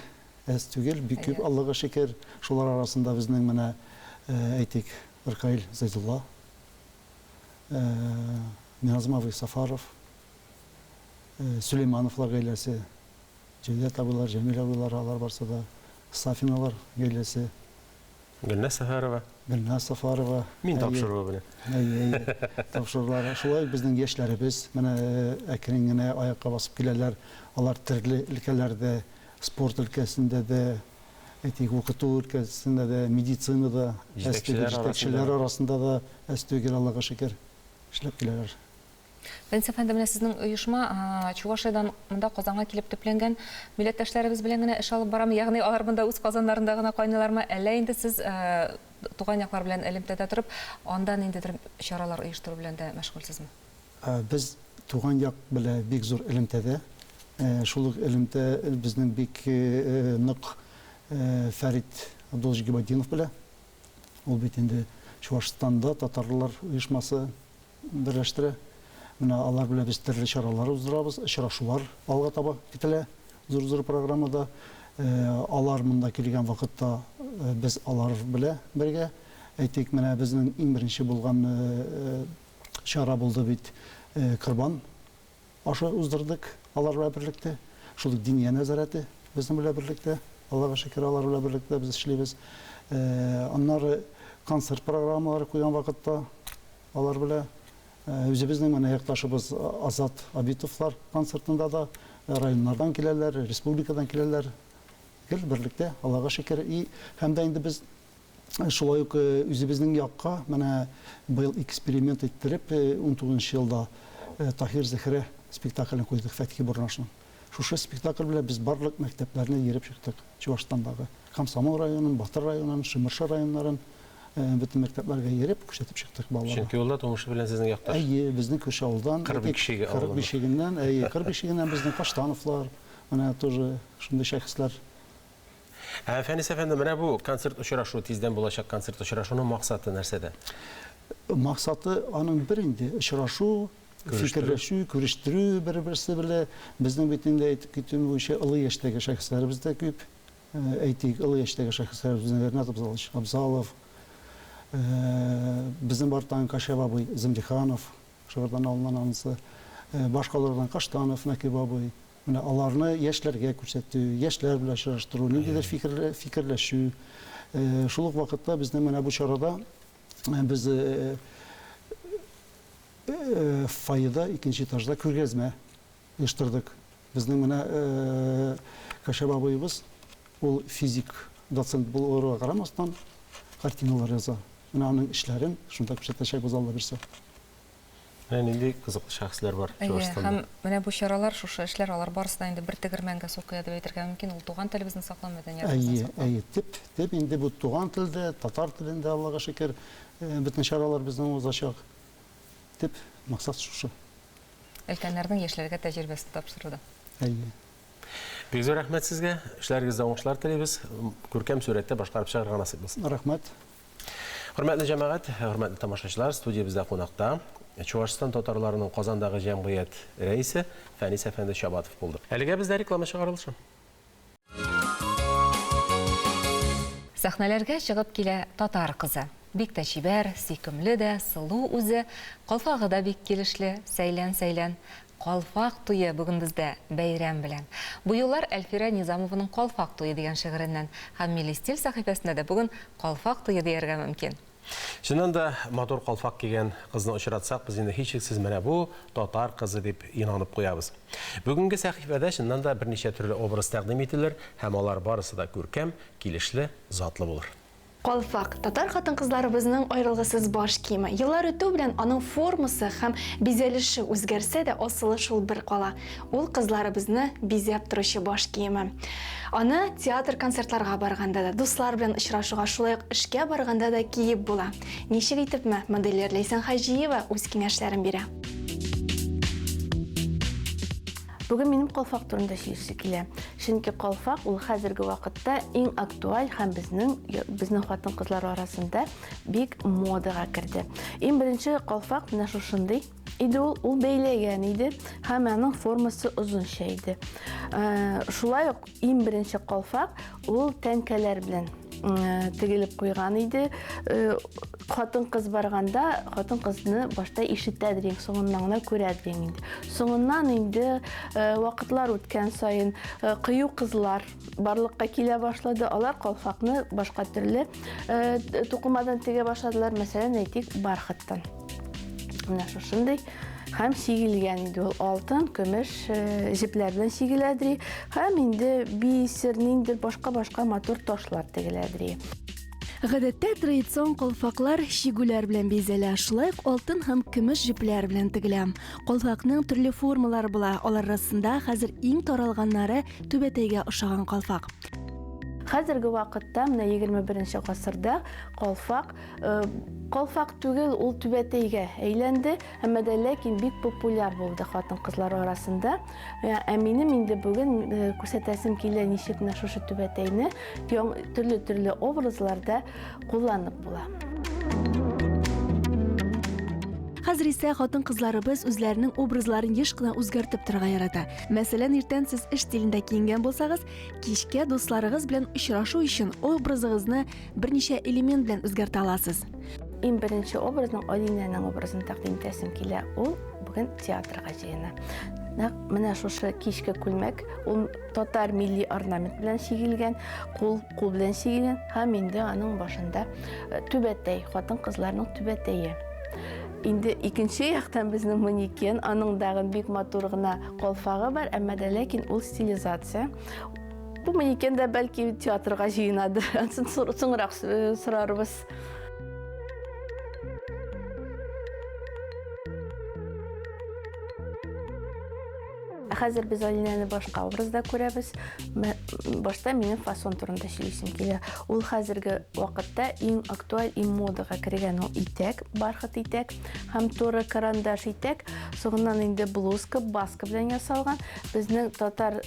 Speaker 23: әз түгел, бик күп, Аллага шөкер. Шулар арасында безнең менә, әйтик, Ркаил Зәйдулла, Миназым абый Сафаров, Сөләймановлар гаиләсе, Җәүдәт абыйлар, Җәмил абыйлар, алар барсы да, Сафиналар гаиләсе.
Speaker 1: Гөлназ Сәфәрова.
Speaker 23: Гөлназ Сафарова.
Speaker 1: Мин тапшыруы белән.
Speaker 23: Әйе, әйе. Тапшырулар. Шулай ук безнең яшьләребез менә әкрен генә аякка басып киләләр. Алар төрле өлкәләрдә, спорт өлкәсендә дә, әйтик, укыту өлкәсендә дә, медицинада, әз түгел, җитәкчеләр арасында да әз түгел, Аллага шөкер, эшләп киләләр.
Speaker 2: Фәнис әфәнде, менә сезнең оешма Чувашиядән монда Казанга килеп төпләнгән милләттәшләребез белән генә эш алып барамы? Ягъни алар монда үз казаннарында гына кайныйлармы, әллә инде сез туган яклар белән элемтәдә торып, анда ниндидер чаралар оештыру белән дә мәшгульсезме?
Speaker 23: Без туган як белән бик зур элемтәдә. Шул ук элемтә безнең бик нык Фәрит Абдуллович Гыйбатдинов белән. Ул бит инде Чувашстанда татарлар оешмасы берләштерә. Менә алар белән без төрле чаралар уздырабыз, очрашулар алга таба көтелә, зур-зур программада. Алар монда килгән вакытта без алар белә бергә. Әйтик, менә безнең иң беренче булган чара булды бит Корбан ашы уздырдык алар белән берлектә. Шул ук Диния нәзарәте безнең белән берлектә. Аллага шөкер, алар белән берлектә без эшлибез. Аннары концерт программалары куйган вакытта Алар белә үзебезнең менә якташыбыз Азат Абитовлар концертында да районнардан киләләр, республикадан киләләр. Гел берлектә, Аллага шөкер. И һәм дә инде без шулай ук үзебезнең якка менә быел эксперимент иттереп, унтугызынчы елда Таһир Зөһрә спектаклен куйдык Фәтхи Бурнашның. Шушы спектакль белән без барлык мәктәпләрне йөреп чыктык Чувашстандагы. Комсомол районын, Батыр районын, Шемыршы районнарын бөтен мәктәпләргә йөреп, күрсәтеп чыктык балаларга.
Speaker 1: Чөнки ул да тумышы белән сезнең якташ.
Speaker 23: Әйе, безнең күрше авылдан.
Speaker 1: Кыр Бикшиге
Speaker 23: авылыннан. Кыр Бишегеннән, әйе, Кыр Бишегеннән безнең Каштановлар, менә тоже шундый шәхесләр.
Speaker 1: Ә Фәнис әфәнде, менә бу концерт очрашу, тиздән булачак концерт очрашуның максаты нәрсәдә?
Speaker 23: Максаты аның бер инде, очрашу, фикерләшү, күрештерү бер-берсе белә. Безнең бит инде әйтеп китүем буенча олы яшьтәге шәхесләребез дә күп. Әйтик, олы яшьтәге шәхесләребез безнең Ринат Абзалович Абзалов, Безнең бар тагын Кашәп абый Зымдиханов, Шыгырдан авылыннан анысы. Башкалардан Каштанов Нәкыйп абый. Менә аларны яшьләргә күрсәтү, яшьләр белән очраштыру, ниндидер фикер, фикерләшү. Шул ук вакытта безнең менә бу чарада без фойеда, икенче этажда күргәзмә оештырдык. Безнең менә Кашәп абыебыз, ул физик доцент булуга карамастан, картиналар яза. Менә аның эшләрен шунда күрсәтәчәкбез, Алла бирсә.
Speaker 1: Менә нинди кызыклы шәхесләр бар
Speaker 2: Әйе,
Speaker 1: Чуашстанда.
Speaker 2: һәм менә бу чаралар, шушы эшләр, алар барысы да инде бер тегермәнгә су коя дип әйтергә мөмкин. Ул туган телебезне саклау, мәдәниятебезне
Speaker 23: Әйе,
Speaker 2: саклау.
Speaker 23: әйе. Төп, төп инде бу туган телдә, татар телендә, Аллага шөкер, бөтен чаралар безнең узачак. Төп максат шушы.
Speaker 2: Өлкәннәрнең яшьләргә тәҗрибәсен тапшыру да.
Speaker 23: Әйе.
Speaker 1: Бик зур рәхмәт сезгә. Эшләрегездә уңышлар телибез. Күркәм сурәттә башкарып чыгарга насыйп булсын.
Speaker 23: Рәхмәт.
Speaker 1: Хөрмәтле җәмәгать, хөрмәтле тамашачылар, студиябездә кунакта Чуашстан татарларының Казандагы җәмгыять рәисе Фәнис әфәнде Чабатов булды. Әлегә бездә реклама чыгарылышы.
Speaker 2: Сәхнәләргә чыгып килә татар кызы. Бик тә чибәр, сөйкемле дә, сылу үзе, калфагы да бик килешле, сәйлән-сәйлән. Калфак туе бүген бездә бәйрәм белән. Бу юллар Әлфирә Низамованың Калфак туе дигән шигыреннән һәм Милли стиль сәхифәсендә дә бүген Калфак туе дияргә мөмкин.
Speaker 1: Чыннан да, матур калфак кигән кызны очратсак, без инде һичшиксез менә бу татар кызы дип инанып куябыз. Бүгенге сәхифәдә чыннан да берничә төрле образ тәкъдим ителер һәм алар барысы да күркәм, килешле, затлы булыр.
Speaker 11: Калфак, татар хатын-кызларыбызның аерылгысыз баш киеме. Еллар үтү белән аның формасы һәм бизәлеше үзгәрсә дә, асылы шул бер кала. Ул кызларыбызны бизәп торучы баш киеме. Аны театр-концертларга барганда да, дуслар белән очрашуга, шулай ук эшкә барганда да киеп була. Ничек итепме? Модельер Ләйсән Хаҗиева үз киңәшләрен бирә.
Speaker 12: Бүген минем калфак турында сөйлисе килә. Чөнки калфак ул хәзерге вакытта иң актуаль һәм безнең безнең хатын-кызлар арасында бик модага керде. Иң беренче калфак менә шушындый иде ул, ул бәйләгән иде һәм аның формасы озынча иде. Э, шулай ук Иң беренче калфак ул тәңкәләр белән тегелеп куйган иде. Хатын-кыз барганда, хатын-кызны башта ишетәдер инде, соңыннан гына күрәдер инде. Соңыннан инде вакытлар үткән саен кыю кызлар барлыкка килә башлады. Алар калфакны башка төрле тукымадан тегә башладылар. Мәсәлән, әйтик, бархаттан. Менә шушындый һәм чигелгән инде ул алтын, көмеш э, җепләр белән чигеләдри һәм инде бисер, ниндер башка-башка матур ташлар тегеләдри.
Speaker 11: Гадәттә традицион калфаклар чигүләр белән бизәлә, шулай ук алтын һәм көмеш җепләр белән тегелә. Калфакның төрле формалары була, алар арасында хәзер иң таралганнары түбәтәйгә ошаган калфак.
Speaker 12: Хәзерге вакытта, менә 21 гасырда калфак Калфак түгел, ул түбәтәйгә әйләнде, әмма дә ләкин бик популяр булды хатын-кызлар арасында. Ә минем инде бүген күрсәтәсем килә, ничек менә шушы түбәтәйне төрле-төрле образларда кулланып була.
Speaker 11: Хәзер исә хатын-кызларыбыз үзләренең образларын еш кына үзгәртеп торырга ярата. Мәсәлән, иртән сез эш стилендә киенгән булсагыз, кичкә дусларыгыз белән очрашу өчен образыгызны берничә элемент белән үзгәртә аласыз.
Speaker 12: Иң беренче образның Алинәнең образын тәкъдим итәсем килә. Ул бүген театрга җыена. Нәкъ менә шушы кичке күлмәк, ул татар милли орнамент белән чигелгән, кул кул белән чигелгән һәм инде аның башында э, түбәтәй, хатын-кызларның түбәтәе. Инде икенче яктан безнең манекен, аның дагын бик матур гына калфагы бар, әмма дә ләкин ул стилизация. Бу манекен дә бәлки театрга җыенадыр. Ансын соңрак э, сорарбыз. Хәзер без Алинәне башка образда күрәбез. Башта минем фасон турында сөйлисем килә. Ул хәзерге вакытта иң актуаль, иң модага кергән ул итәк, бархат итәк һәм туры карандаш итәк. Соңыннан инде блузка, баска белән ясалган. Безнең татар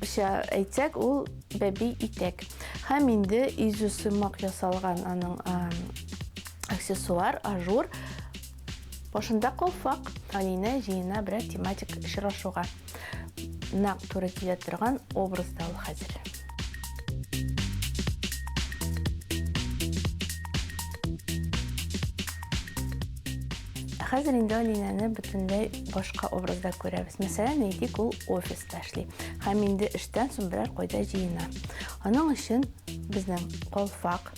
Speaker 12: Ча әйтсәк, ул бәби итәк. Һәм инде изү сымак ясалган аның аксессуар, ажур. Башында калфак. Алинә җыена берәр тематик очрашуга. Нәкъ туры килә торган образда ул хәзер. Ә хәзер инде Алинәне бөтенләй башка образда күрәбез. Мәсәлән, әйтик, ул офиста эшли һәм инде эштән соң берәр кайда җыена. Аның өчен безнең калфак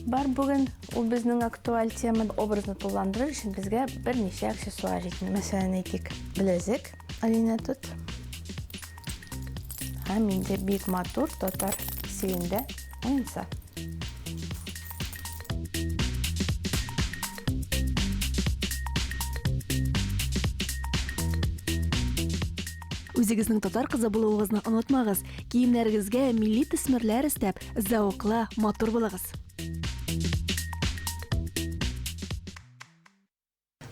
Speaker 12: бар бүген, ул безнең актуаль тема. Образны тулыландырыр өчен безгә берничә аксессуар җитми. Мәсәлән, әйтик, беләзек, Алинә тот. Һәм инде бик матур татар стилендә муенса.
Speaker 14: Үзегезнең татар кызы булуыгызны онытмагыз. Киемнәрегезгә милли төсмерләр өстәп, зәвыклы, матур булыгыз.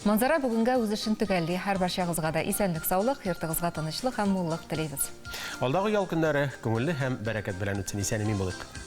Speaker 2: Манзара бүгенгә үз эшен төгәлли. Һәрбарчагызга да исәнлек-саулык, йортыгызга тынычлык һәм муллык телибез.
Speaker 1: Алдагы ял көннәре күңелле һәм бәрәкәт белән үтсен. Исән-имин булыйк.